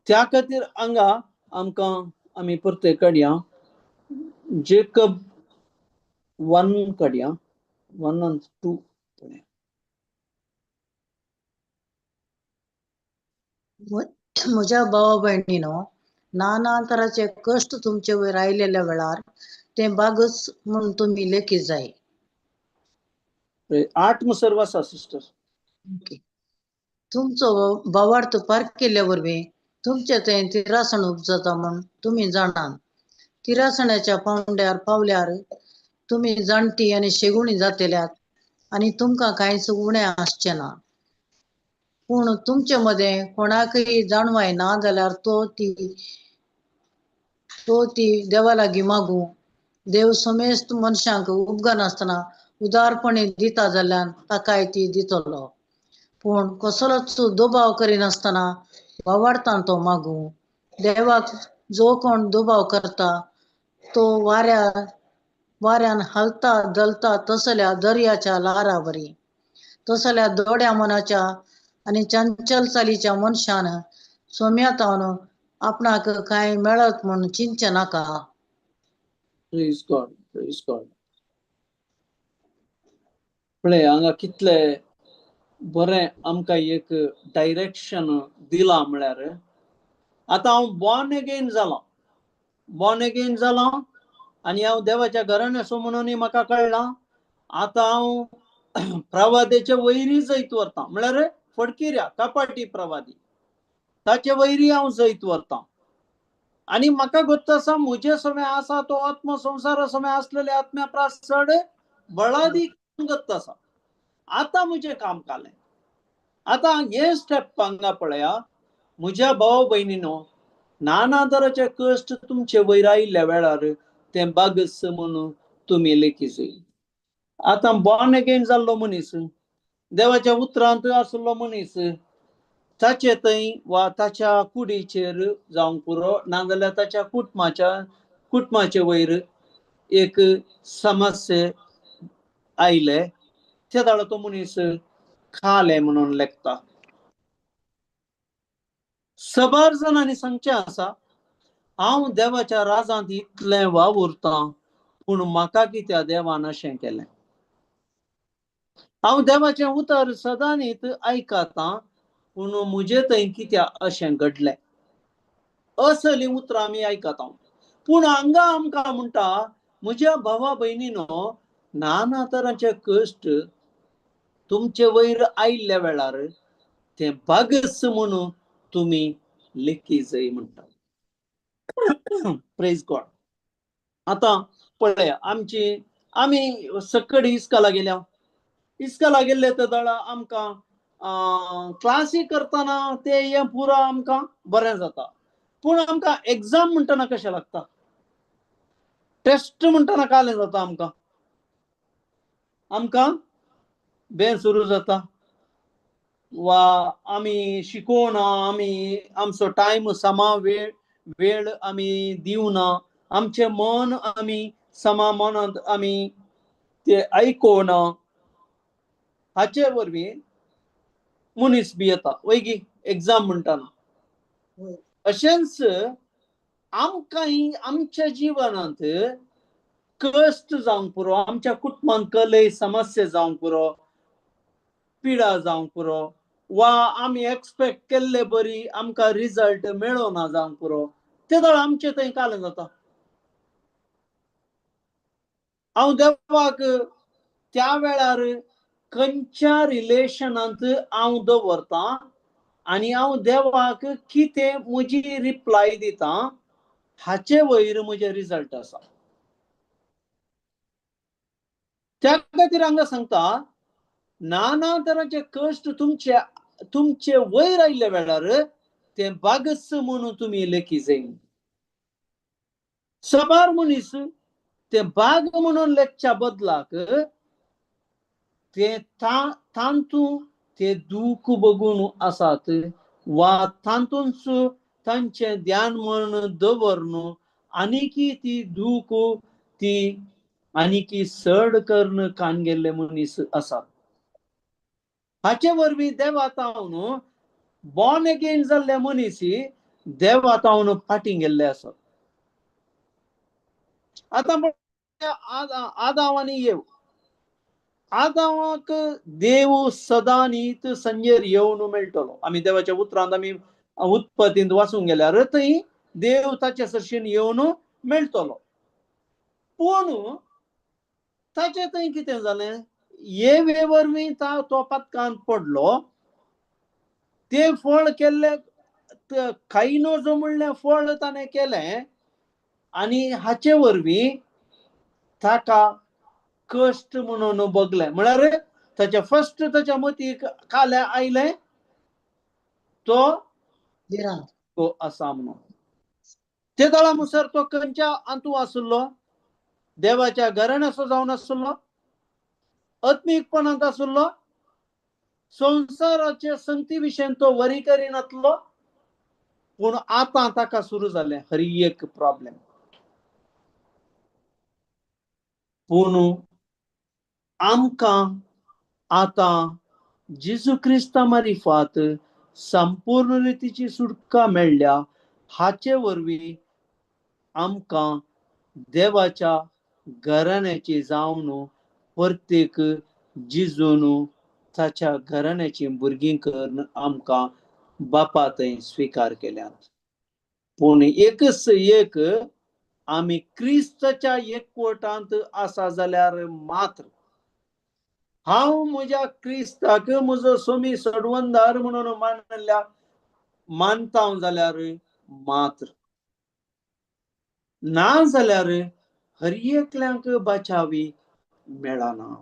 त्या खातीर हांगा आमकां आमी परते काडया जेकब 1 काडया, 1 and 2. म्हज्या भावा भयणीनो, नाना तराचे कश्ट तुमचे वयर आयलेल्या वेळार ते बागच म्हूण तुमी लेखी जाय. 8 मुसर आसा सिस्टर. तुमचो भावार्थ पार केल्ल्या वरवीं तुमचे थंय तिरासण उपजता म्हूण तुमी जाणात. तिरासण्याच्या पांवड्यार पावल्यार तुमी जाणटी आनी शेगुणी जातल्यात आनी तुमकां कांयच उणें आसचें ना. पूण तुमचे मदें कोणाकय जाणवाय ना जाल्यार तो ती देवा लागीं मागूं. देव समेस्त मनशांक उपगनासतना उदारपणे दिता जाल्यार ताकाय ती दितलो. पूण कसलोच दुबाव करिनासतना भावार्थान तो मागूं. देवाक जो कोण दुबाव करता तो वाऱ्यान हालता दलता तसल्या दर्याच्या ल्हारा वरी, तसल्या दोड्या मनाच्या आनी चंचल चालीच्या मनशान सोम्यातावन आपणाक कांय मेळत म्हूण चिंतचें नाका. Praise God, praise God. पळय हांगा कितले बरें आमकां एक डायरेक्शन दिलां. म्हळ्यार आतां हांव बॉर्न अगेन जालां, बॉर्न अगेन जालां आनी हांव देवाच्या घराण्याचो म्हणून म्हाका कळ्ळां. आतां हांव प्रवादेचे वैरी जैत व्हरतां, म्हळ्यार फडकिऱ्या कपाटी प्रवादी ताचे वैरी हांव जैत व्हरतां. आनी म्हाका गोत्त आसा म्हजे समय आसा तो आत्म संवसारा समय आसलेले आत्म्या प्रास चड बळादी गत्त आसा. आतां म्हजें काम कालें. आतां हे स्टेप हांगा पळया म्हज्या भाव भयणीनो, नाना तराचे कश्ट तुमचे वयर आयिल्ल्या वेळार तें बागस म्हणून तुमी लेखी जाय. आतां बॉर्न अगेन जाल्लो मनीस, देवाच्या उतरांत आसलो मनीस, ताचे थंय वा ताच्या कुडीचेर जावंक पुरो, नाजाल्यार ताच्या कुटुंबाचे वयर एक समस्या आयले ते दाडो तो मनीस खाले म्हणून लेखता. सबार जाणांनी सांगचें आसा हांव देवाच्या राजांत इतलें वावुरतां पूण म्हाका कित्याक देवान अशें केलें. हांव देवाचें उतर सदांनीत आयकतां पूण म्हजे थंय कित्याक अशें घडलें. असलीं उतरां आमी आयकता. पूण हांगा आमकां म्हणटा म्हज्या भावा भयणीनो, नाना तरांचे कश्ट तुमचे वयर आयिल्ल्या वेळार ते बागस म्हणून तुमी लेखी जाय म्हणटा. Praise God. आतां पळया आमी सकड इस्काला गेल्या, इस्काला गेल्ले ते दळा आमकां क्लासी करतना ते हें पुरो आमकां बरें जाता. पूण आमकां एग्जाम म्हणटना कशें लागता, टेस्ट म्हणटना कालें जाता, आमकां आमकां बें सुरू जाता वा आमी शिकोवना, आमी आमचो टायम समा वेळ आमी दिवना, आमचें मन आमी समा मनांत आमी ते आयकोना. हाचे वरवीं मनीस बी येता वयगी एग्जाम म्हणटना. अशेंच आमकां आमच्या जिवनांत कश्ट जावंक पुरो, आमच्या कुटुंबांत कलय समस्या जावंक पुरो, पिडा जावंक पुरो, वा आमी एक्सपेक्ट केल्ले बरी आमकां रिजल्ट मेळना जावंक पुरो, ते दळ आमचें थंय कालें जाता. हांव देवाक त्या वेळार खंयच्या रिलेशनांत हांव दवरतां आनी हांव देवाक कितें म्हजी रिप्लाय दिता हाचे वयर म्हजें रिजल्ट आसा. त्या खातीर हांगा सांगता नाना तरांचे कश्ट तुमचे तुमचे वयर आयिल्ल्या वेळार ते बागस म्हणून तुमी लेखी जाय. सबार मनीस ते बाग म्हणून लेखच्या बदलाक ते तांतू ते दूख बघून आसात वा तातूंच तांचें ध्यान म्हण दवरन आनीकी ती दूख ती आनीकी चड करून कान गेल्ले मनीस आसात. हाचे वरवीं देवा तावन बॉर्न अगेन जाल्ले मनीस देवा तावन फाटीं गेल्ले आसात. आतां आदाव आनी येव, आदावाक देव सदां नीत संजेर येवन मेळटलो. आमी देवाच्या उतरांत आमी उत्पत्तींत वाचूंक गेल्यार थंय देव ताचे सरशीन येवन मेळटलो. पूण ताचे थंय कितें जालें, येवे वरवीं तो पातकान पडलो. तें फळ केल्लें खायनो जो म्हणलें फळ ताणें केलें आनी हाचे वरवीं ताका कश्ट म्हणून बगलें. म्हळ्यार ताच्या फर्स्ट ताच्या मतीक काल्या आयलें तो तो आसा म्हणून. ते दळा मुसर तो खंयच्या अंतू आसलो, देवाच्या घराण्याचो जावन आसलो, आत्मीकपणांत आसलो, संवसाराचे संगती विशयन तो वरी करिनातलो. पूण आतां ताका सुरू जालें हर एक प्रॉब्लेम. पूण आमकां आतां जेजू क्रिस्ता मारिफात संपूर्ण रितीची सुटका मेळ्ळ्या. हाचे वरवीं आमकां देवाच्या घराण्याची जावन प्रत्येक जिजून ताच्या घराण्याची भुरगीं करून आमकां बापा थंय स्विकार केल्यात. पूण एकच एक आमी क्रिस्ताच्या एकवटांत आसा जाल्यार मात्र हांव म्हज्या क्रिस्ताक म्हजो सोमी सडवंदार म्हणून मानल्या मानता जाल्यार मात्र, ना जाल्यार हर एकल्यांक बाचावी मेळना.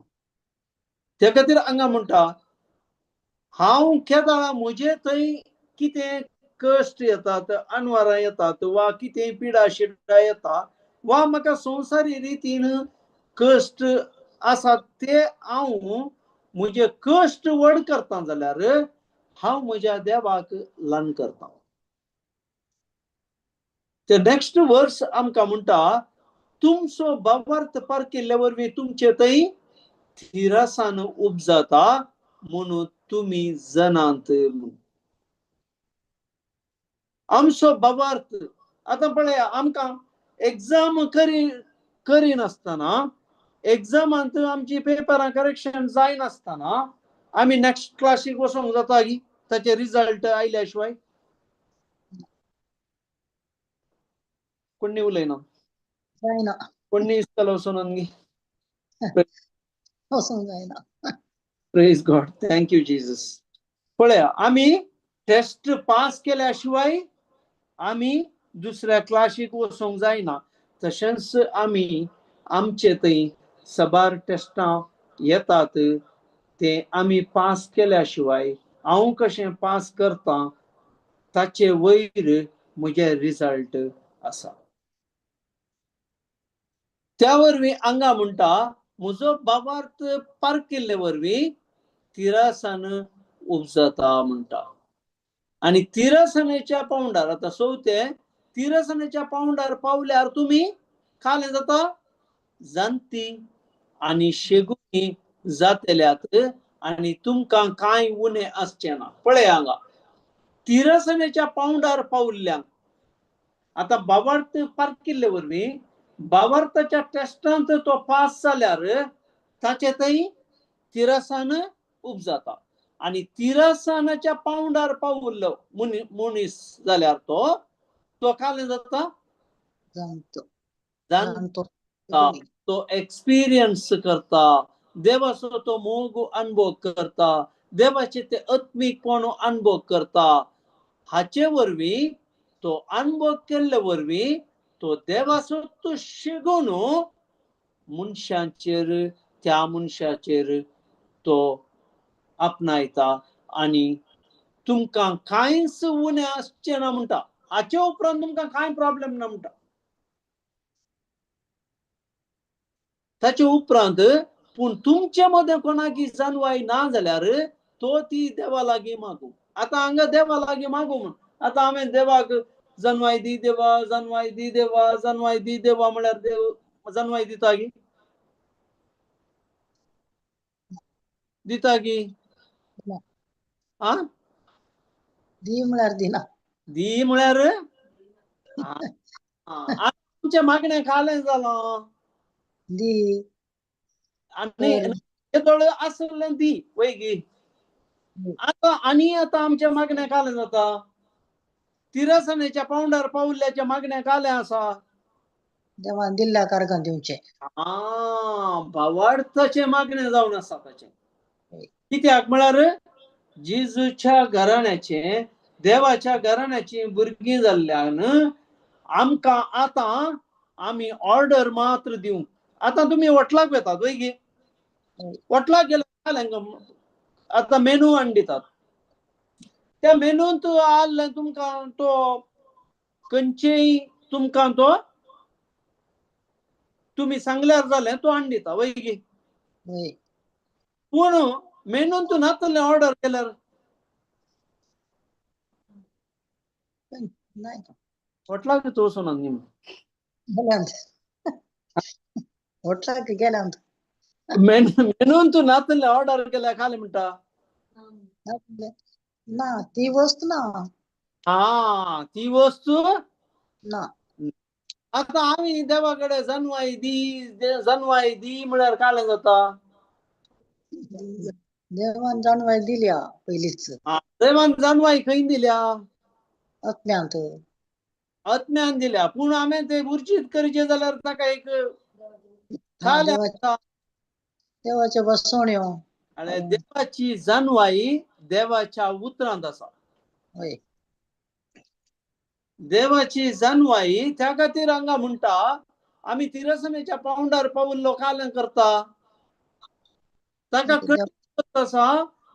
त्या खातीर हांगा म्हणटा हांव केदाळा म्हजे थंय कितें कश्ट येतात, अनवरां येतात वा कितें पिडा शिडा येता वा म्हाका संवसारी रितीन कश्ट आसात ते हांव म्हजे कश्ट व्हड करता जाल्यार हांव म्हज्या देवाक ल्हान करता. ते नेक्स्ट वर्स आमकां म्हणटा तुमचो बाबार्थ पारकिल्ले वरवीं तुमचे थंय थिरासान उपजाता म्हणून तुमी जनांत. आमचो बाबार्थ आतां पळया आमकां एग्जाम करिनासतना एग्जामांत आमची पेपरां करेक्शन जायनासतना आमी नेक्स्ट क्लासीक वचोंक जाता की ताचे रिजल्ट आयल्या शिवाय? कोणी उलयना, जायना, कोणी इस्कोला वचोन गी वचोंक जायना. Praise God, thank you Jesus. पळया आमी टेस्ट पास केल्या शिवाय आमी दुसऱ्या क्लासीक वचोंक जायना. तशेंच आमी आमचे थंय साबार टेस्टां येतात ते आमी पास केल्या शिवाय हांव कशें पास करता ताचे वयर म्हजें रिजल्ट आसा. त्या वरवीं हांगा म्हणटा म्हजो बाबार्थ पारकिल्ले वरवीं तिरासान उपजता म्हणटा. आनी तिरासनेच्या पावंडार आतां चवथे तिरासनेच्या पावंडार पावल्यार तुमी कालें जाता जाणती आनी शेगुणी जातल्यात आनी तुमकां कांय उणें आसचें ना. पळय हांगा तिरासनेच्या पावंडार पावल्ल्यांक आतां बाबार्थ पारकिल्ले वरवीं बाबार्थाच्या टेस्टांत तो पास जाल्यार ताचे थंय तिरासान उपजाता आनी तिरासानाच्या पावंडार पावल्लो मनीस जाल्यार तो तो कालें जाता जाणतो, तो एक्सपिरियन्स करता, देवाचो तो मोग अनुभव करता, देवाचे ते आत्मीकपण अनुभव करता. हाचे वरवीं तो अनुभव केल्ले वरवीं तो देवाचो तो शिगोवन मनशाचेर त्या मनशाचेर तो आपणायता आनी तुमकां कांयच उणें आसचें ना म्हणटा. हाचे उपरांत तुमकां कांय प्रॉब्लेम ना म्हणटा. ताचे उपरांत पूण तुमचे मदें कोणाकी जानवाय ना जाल्यार तो ती देवा लागीं मागू. आतां हांगा देवा लागीं मागू म्हण आतां हांवें देवाक जनवाय दी देवा, जनवाय दी देवा, जनवाय दी देवा म्हळ्यार देव जनवाय दिता गी? दिता गी? आ दी म्हळ्यार दिना. दी म्हळ्यार आमच्या मागणें खालें जालां दी आनी येदोळ आसलें दी वय गी. आतां आनी आतां आमच्या मागणें खालें जाता. तिरसनेच्या पावंडार पावल्ल्याच्या मागणें खालें आसा. देवान दिल्ल्या कारकान दिवचें. आ भावार्थाचें मागणें जावन आसा ताचें. कित्याक म्हळ्यार जेजूच्या घराण्याचें, देवाच्या घराण्याची भुरगीं जाल्ल्यान आमकां आतां आमी ऑर्डर मात्र दिवंक. आतां तुमी वॉटलाक वेतात वय गी? वॉटलाक गेले आतां मेनू हाडून दितात. त्या मेनूंत आहलें तुमकां तो खंयचेय तुमकां तो तुमी सांगल्यार जालें तो हाडून दिता वय गी? पूण मेनूंत नातलें ऑर्डर केल्यार वॉटलाक वचून न्ही. वॉटलाक गेल्यान मेनून नातलें ऑर्डर केल्यार खालें म्हणटा ना ती वस्तू ना. हा ती वस्तू ना. आतां आमी देवा कडेन जनवाय दी, जनवाय दी म्हळ्यार कालें जाता. देवान जानवाय दिल्या पयलींच. देवान जानवाय खंय दिल्या? अज्ञान. अज्ञान दिल्या. पूण आमी ते उर्जीत करचें जाल्यार ताका एक देवाच्यो बसवण्यो. आनी देवाची जानवाई देवाच्या उतरांत आसा. देवाची जानवाई त्या खातीर हांगा म्हणटा आमी तिरसनेच्या पावंडार पावल्लो कालें करता. ताका कळत आसा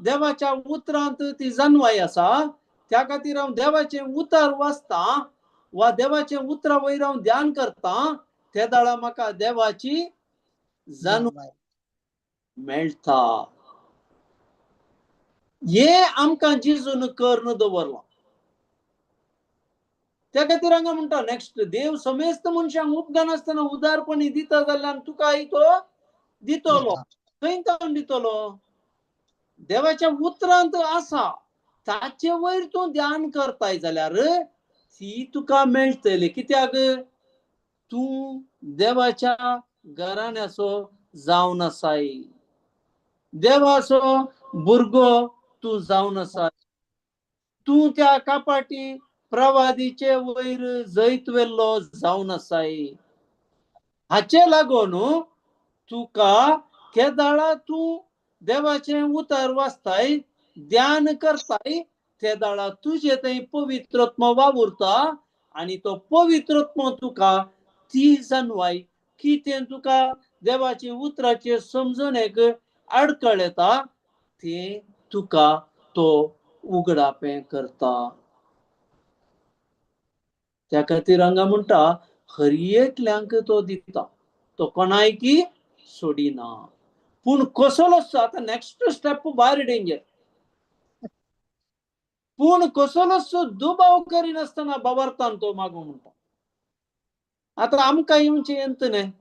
देवाच्या उतरांत ती जानवाई आसा. त्या खातीर हांव देवाचें उतर वाचता वा देवाचें उतरा वयर हांव ध्यान करता ते दाळा म्हाका देवाची जानवाय मेळटा. हे आमकां जेजून करून दवरलां. त्या खातीर हांगा म्हणटा नेक्स्ट देव समेस्त मनशांक उपगानासतना उदारपणी दिता जाल्यार तुकाय तो दितलो. खंय तावन दितलो? देवाच्या उतरांत आसा. ताचे वयर तूं ध्यान करताय जाल्यार ती तुका मेळटली. कित्याक तूं देवाच्या घराण्याचो जावन आसाय, देवाचो भुरगो तूं जावन आसाय. तूं त्या कापाटी प्रवादीचे वयर जैत वेल्लो जावन आसाय. हाचे लागून तुका केदाळा तूं देवाचें उतर वाचताय, ध्यान करताय, ते दाळा तुजे थंय पवित्रत्म वावुरता आनी तो पवित्रत्म तुका ती जानवाय कितें तुका देवाचे उतराचे समजणेक आडकळ येता तें तुका तो उगडापें करता. त्या खातीर हांगा म्हणटा हर एकल्यांक तो दिता, तो कोणायकी सोडिना. पूण कसलोच आतां नेक्स्ट स्टेप भायर डेंजर. पूण कसलोच दुबाव करिनासतना बाबरतान तो मागू म्हणटा. आतां आमकां येवचें येत न्ही.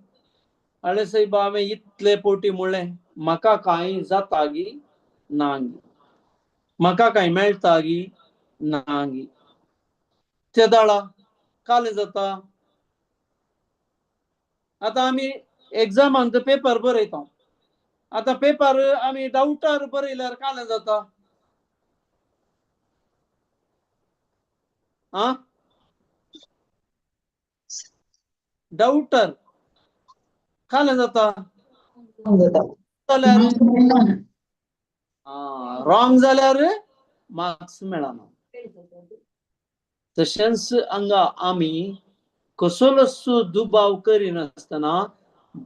आळे सायबा हांवें इतले पोटी म्हणलें म्हाका कांय जाता गी ना गी, म्हाका कांय मेळटा गी ना गी. ते दाळा कालें जाता. आतां आमी एग्जामांत पेपर बरयता. आतां पेपर आमी डावटार बरयल्यार कालें जाता. आ डावटर कालें जाता जाल्यार रॉंग जाल्यार मार्क्स मेळना. तशेंच हांगा आमी कसलोच दुबाव करिनासतना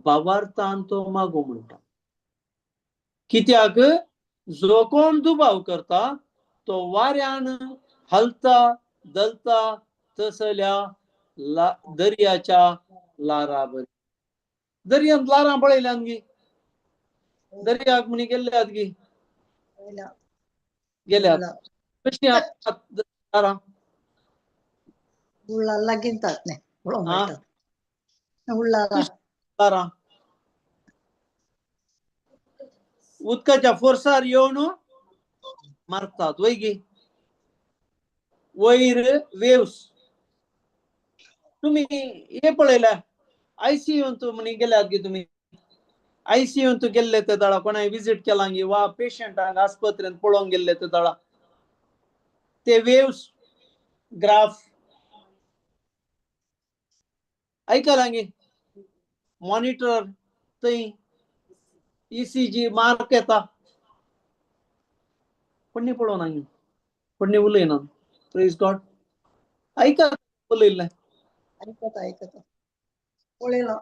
बावार्थान तो मागू म्हणटा. कित्याक जो कोण दुबाव करता तो वाऱ्यान हालता दलता तसल्या दर्याच्या लारा बरी. दर्यांत ल्हारां पळयल्यात गी? दर्याक म्हणी गेल्ल्यात गी? गेल्यात. कशीं आसात ल्हारां? लागींतात न्ही पळोवंक मेळटा उडला ल्हारां उदकाच्या फोर्सार येवन मारतात वय गी? वयर वेव्स. तुमी हे पळयल्या आयसीयूंत म्हणी गेल्यात गी तुमी? आयसीयूंत गेल्ले ते दळा कोणाय विजीट केला गी वा पेशंटांक आस्पत्रेंत पळोवंक गेल्ले ते दळा ते वेव्स ग्राफ आयकला गी? मॉनिटर थंय ईसीजी मार्क येता. कोणी पळोवना गी? कोणी उलयना? Praise God. आयका उलयल्लें. आयकता आयकता पळयलो.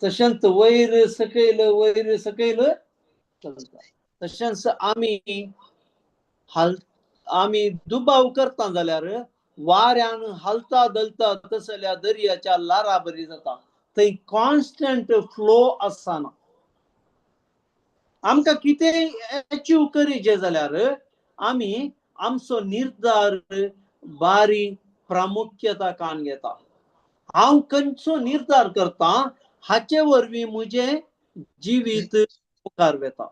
तशेंच वयर सकयल वयर सकयल चलता. तशेंच आमी आमी दुबाव करता जाल्यार वाऱ्यान हालता धलता तसल्या दर्याच्या ल्हारा बरी जाता. थंय कॉन्स्टंट फ्लो आसना. आमकां कितेंय एचीव करीजे जाल्यार आमी आमचो निर्धार बारी प्रामुख्यता कान घेता. हांव खंयचो निर्धार करता हाचे वरवीं म्हजें जिवीत मुखार वता.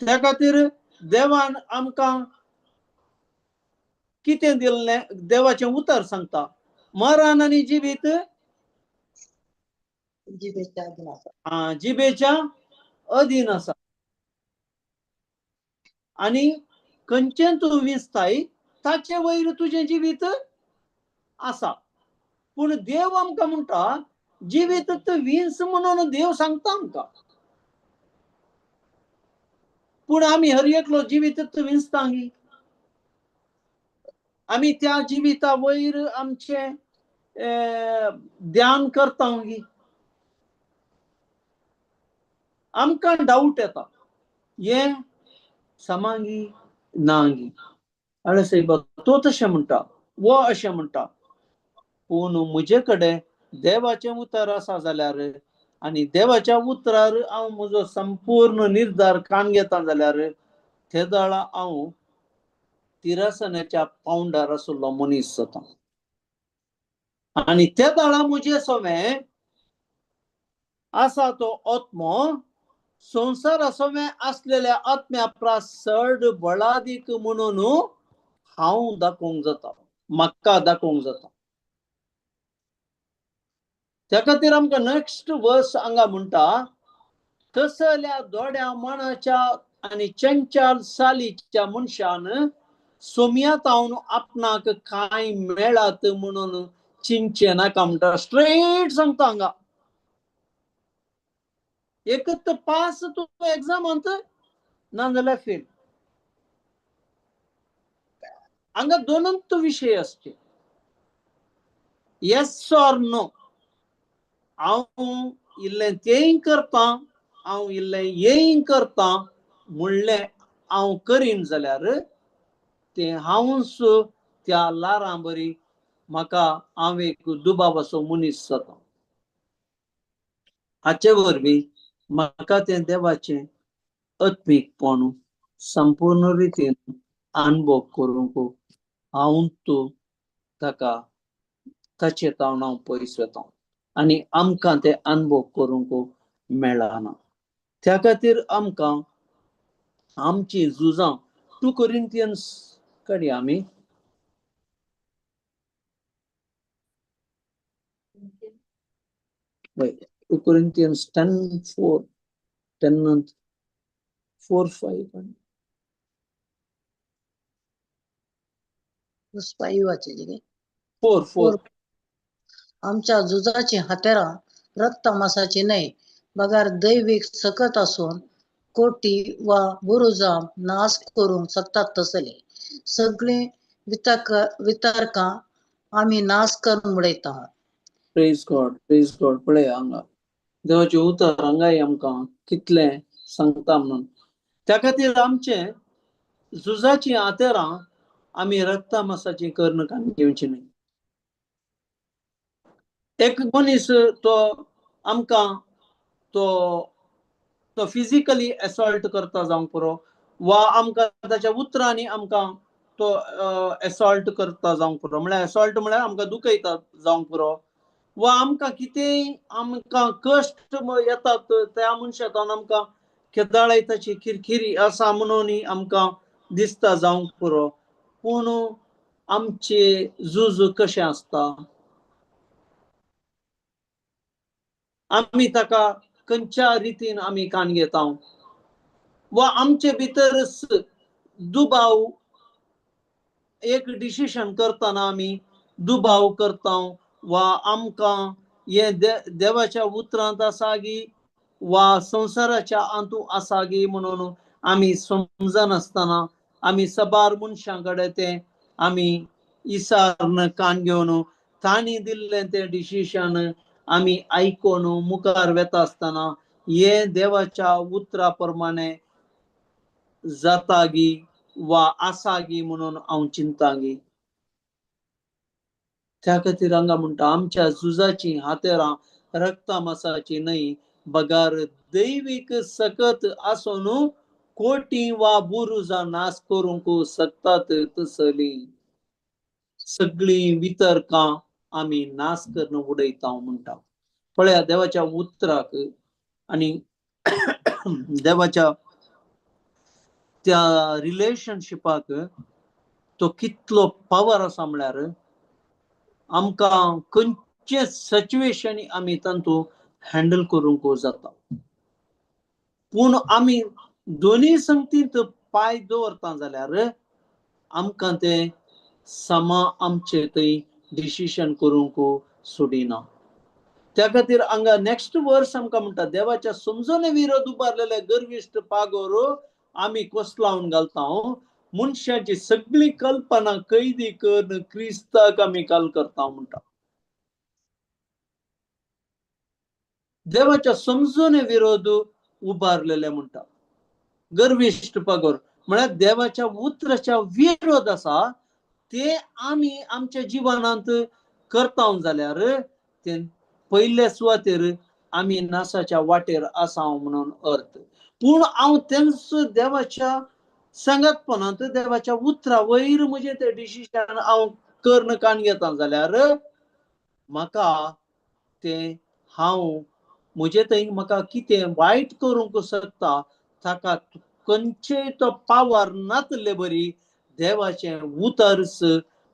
त्या खातीर देवान आमकां कितें दिल्लें? देवाचें उतर सांगता मरण आनी जिवीत जिबेच्या अधीन आसा. आनी खंयचें तूं विंचताय ताचे वयर तुजें जिवीत आसा. पूण देव आमकां म्हणटा जिवीत विंच म्हणून देव सांगता आमकां. पूण आमी हर एकलो जिवीत विंचता गी? आमी त्या जिविता वयर आमचें ध्यान करता गी? आमकां डावट येता हें समांगी ना गी? आळे सायबा तो तशें म्हणटा वो अशें म्हणटा. पूण म्हजे कडेन देवाचें उतर आसा जाल्यार आनी देवाच्या उतरार हांव म्हजो संपूर्ण निर्धार कान घेता जाल्यार ते दळा हांव तिरासनाच्या पावंडार आशिल्लो मनीस जाता. आनी ते दळा म्हजे सवें आसा तो आत्मो संवसारा सवें आसलेल्या आत्म्या प्रास चड बळादीक म्हणून हांव दाखोवंक जाता, म्हाका दाखोवंक जाता. त्या खातीर आमकां नेक्स्ट वर्स हांगा म्हणटा तसल्या दोड्या मनाच्या आनी चंचल सालीच्या मनशान सोम्यात हांव आपणाक कांय मेळत म्हणून चिंतचें नाका म्हणटा. स्ट्रेट सांगता हांगा. एक तर पास तूं एग्जामांत ना जाल्यार फेल. हांगा दोनूच विशय आसचे, येस ऑर नो. हांव इल्लें तेंय करता हांव इल्लें हेंय करता म्हणलें हांव करीन जाल्यार तें हांवूच त्या ल्हारां बरी म्हाका हांव एक दुबावाचो मनीस जाता. हाचे वरवीं म्हाका तें देवाचें आत्मीकपण संपूर्ण रितीन अनुभव करूंक हांव तूं ताका ताचे तावन हांव पयस वता आनी आमकां ते अनुभव करूंक मेळना. त्या खातीर आमकां आमची झुजां 2 Corinthians काडया आमी. 2 Corinthians 10:4 10 4 5 4 4. आमच्या झुजाची हत्यारां रक्तमासाची न्हय बगर दैवीक सकत असून कोटी वा बुरुजां नाश करूंक शकतात तसले सगळीं वितर्कां आमी नाश करून उडयता. Praise God, praise God. पळय हांगा देवाचें उतर हांगाय आमकां कितलें सांगता म्हणून. त्या खातीर आमचें झुजाचीं हत्यारां आमी रक्तमासाची कर्ण कान घेवची न्हय. एक मनीस तो आमकां तो तो फिजिकली असॉल्ट करता जावंक पुरो वा आमकां ताच्या उतरांनी आमकां तो असॉल्ट करता जावंक पुरो, म्हळ्यार असॉल्ट म्हळ्यार आमकां दुखयता जावंक पुरो, वा आमकां कितेंय आमकां कश्ट येतात त्या मनशांत आमकां केदाळाय ताची किरकिरी आसा म्हणून आमकां दिसता जावंक पुरो. पूण आमचे झूज कशें आसता, आमी ताका खंयच्या रितीन आमी कान घेता वा आमचे भितर दुबाव, एक डिसिशन करतना आमी दुबाव करता वा आमकां हें देवाच्या उतरांत आसा गी वा संवसाराच्या आंतू आसा गी म्हणून आमी समजनासतना आमी सबार मनशां कडेन तें आमी इसार्न कान घेवन तांणी दिल्लें तें डिसिशन आमी आयकून मुखार वेता आसतना हें देवाच्या उतरा प्रमाणे जाता गी वा आसा गी म्हणून हांव चिंता गी. त्या खातीर हांगा म्हणटा आमच्या झुजाची हातेरां रक्तामासाची न्हय बगार दैवीक सकत आसून कोटी वा बुरुजां नाश करूंक शकतात तसली सगळीं वितर्कां आमी नाश करून उडयता म्हणटा. पळया देवाच्या उतराक आनी देवाच्या त्या रिलेशनशिपाक तो कितलो पावर आसा म्हळ्यार आमकां खंयचे सिच्युएशन आमी तातूंत हँडल करूंक जाता. पूण आमी दोनूय संगतींत पांय दवरता जाल्यार आमकां तें समा आमचे थंय डिसिशन करूंक सोडिना. त्या खातीर हांगा नेक्स्ट वर्स आमकां म्हणटा देवाच्या समजणे विरोध उबारलेले गर्विश्ट पागोर आमी कोसलावन घालता, मनशाची सगळी कल्पना कैदी करून क्रिस्ताक आमी काल करता म्हणटा. देवाच्या समजणे विरोध उबारलेले म्हणटा गर्विश्ट पागोर म्हळ्यार देवाच्या उतराच्या विरोध आसा ते आमी आमच्या जिवनांत करता जाल्यार ते पयले सुवातेर आमी नासाच्या वाटेर आसा म्हणून अर्थ. पूण हांव तेंचो देवाच्या सांगातपणांत देवाच्या उतरा वयर म्हजें तें डिसिशन हांव करून कान घेता जाल्यार म्हाका तें हांव म्हजे थंय म्हाका कितें वायट करूंक शकता ताका खंयचेय तो पावर नातले बरी देवाचें उतरच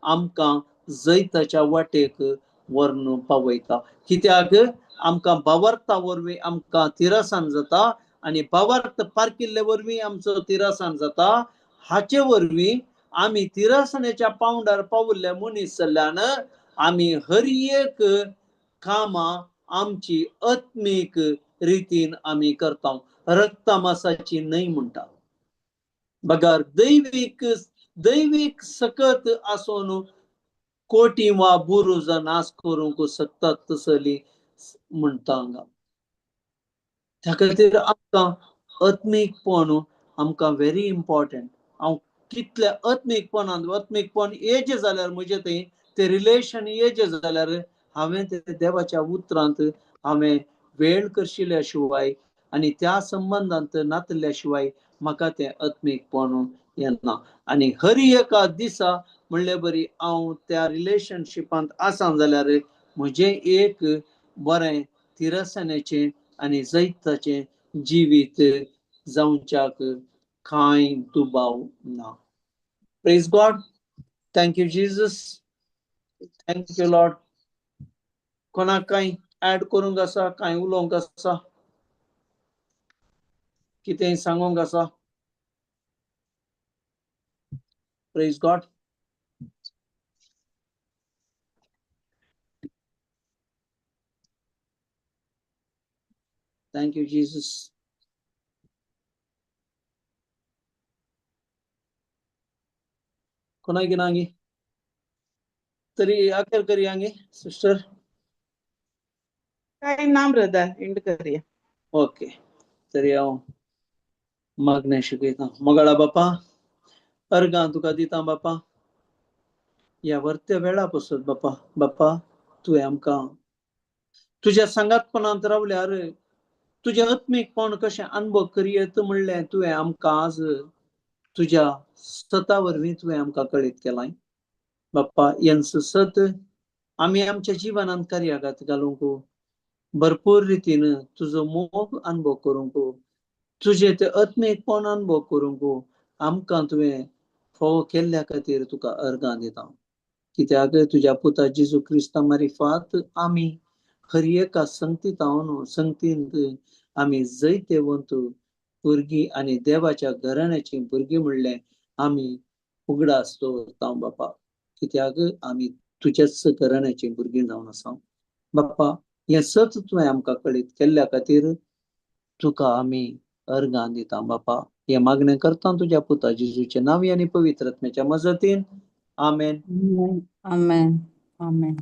आमकां जैताच्या वाटेक व्हरून पावयता. कित्याक आमकां भावार्था वरवीं आमकां तिरसान जाता आनी भावार्थ पारकिल्ले वरवीं आमचो तिरसान जाता. हाचे वरवीं आमी तिरसणेच्या पावंडार पावल्ल्या मनीस जाल्ल्यान आमी हर एक कामां आमची आत्मीक रितीन आमी करता, रक्तामासाची न्हय म्हणटा. बगर दैवीक दैवीक सकत आसून कोटी वा बुरुजां नाश करूंक शकतात तसली म्हणटा हांगा. त्या खातीर आमकां आत्मीकपण आमकां व्हेरी इम्पॉर्टंट. हांव कितल्या आत्मीकपणान आत्मीकपण येजें जाल्यार म्हजें थंय तें रिलेशन येजें जाल्यार हांवें ते देवाच्या उतरांत हांवें वेळ करशिल्या शिवाय आनी त्या संबंदांत नातल्या शिवाय म्हाका तें आत्मीकपण येना. आनी हर एका दिसा म्हणले बरी हांव त्या रिलेशनशिपांत आसा जाल्यार म्हजें एक बरें तिरसण्याचें आनी जैताचें जिवीत जावच्याक कांय दुबाव ना. Praise God. Thank you Jesus. Thank you Lord. कोणाक कांय ऍड करूंक आसा, कांय उलोवंक आसा, कितेंय सांगूंक आसा? Praise God. Thank you Jesus. कोणाक नांगी तरी अखेर करियांगी सिस्टर? काय ना ब्रदर, एंड करया. ओके, तरी हांव मागणें शिकयता. मोगाळा बापा, अर्गां तुका दिता बापा, ह्या वर्त्या वेळा पसत बापा, बापा तुवें आमकां तुज्या सांगातपणांत रावल्यार तुजें आत्मीकपण कशें अनुभव करयेत म्हणलें तुवें आमकां आज तुज्या सता वरवीं तुवें आमकां कळीत केलां. बाप्पा यांचं सत आमी आमच्या जिवनांत कार्यागात घालूंक भरपूर रितीन तुजो मोग अनुभव करूंक, तुजें तें आत्मीकपण अनुभव करूंक आमकां तुवें फावो केल्ल्या खातीर तुका अर्गां दिता. कित्याक तुज्या पुता जेजू क्रिस्ता मारिफात आमी हर एका संगतींत संगतींत आमी जैतेवंत भुरगीं आनी देवाच्या घराण्याची भुरगीं म्हणलें आमी उगडास दवरता बापा. कित्याक आमी तुज्याच घराण्याची भुरगीं जावन आसा. बाप्पा हें सत तुवें आमकां कळीत केल्ल्या खातीर तुका आमी अर्गां दिता बापा. हें मागणें करता तुज्या पुता जेजूच्या नांवी आनी पवित्र आत्म्याच्या मजतीन. आमेन. आमेन. आमेन.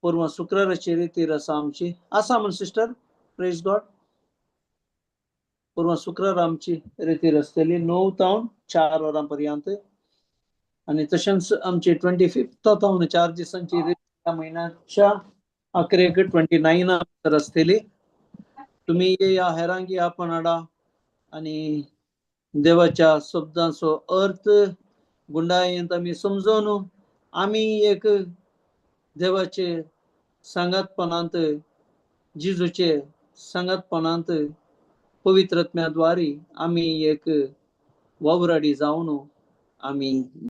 पूर्व शुक्राराची रितीर आसा आमची आसा म्हण सिस्टर. Praise God. पूर्व शुक्रार आमची रितीर आसतली 9 तावन 4 वरां पर्यंत. आनी तशेंच आमची 25 तावन 4 दिसांची रीत म्हयन्याच्या अखेरेक 29 आसतली. तुमी या हेरांक या पण हाडा आनी देवाच्या शब्दांचो अर्थ गुंडायेंत आमी समजून आमी एक देवाचे सांगातपणांत जेजूचे सांगातपणांत पवित्र आत्म्या द्वारे आमी एक वावराडी जावन आमी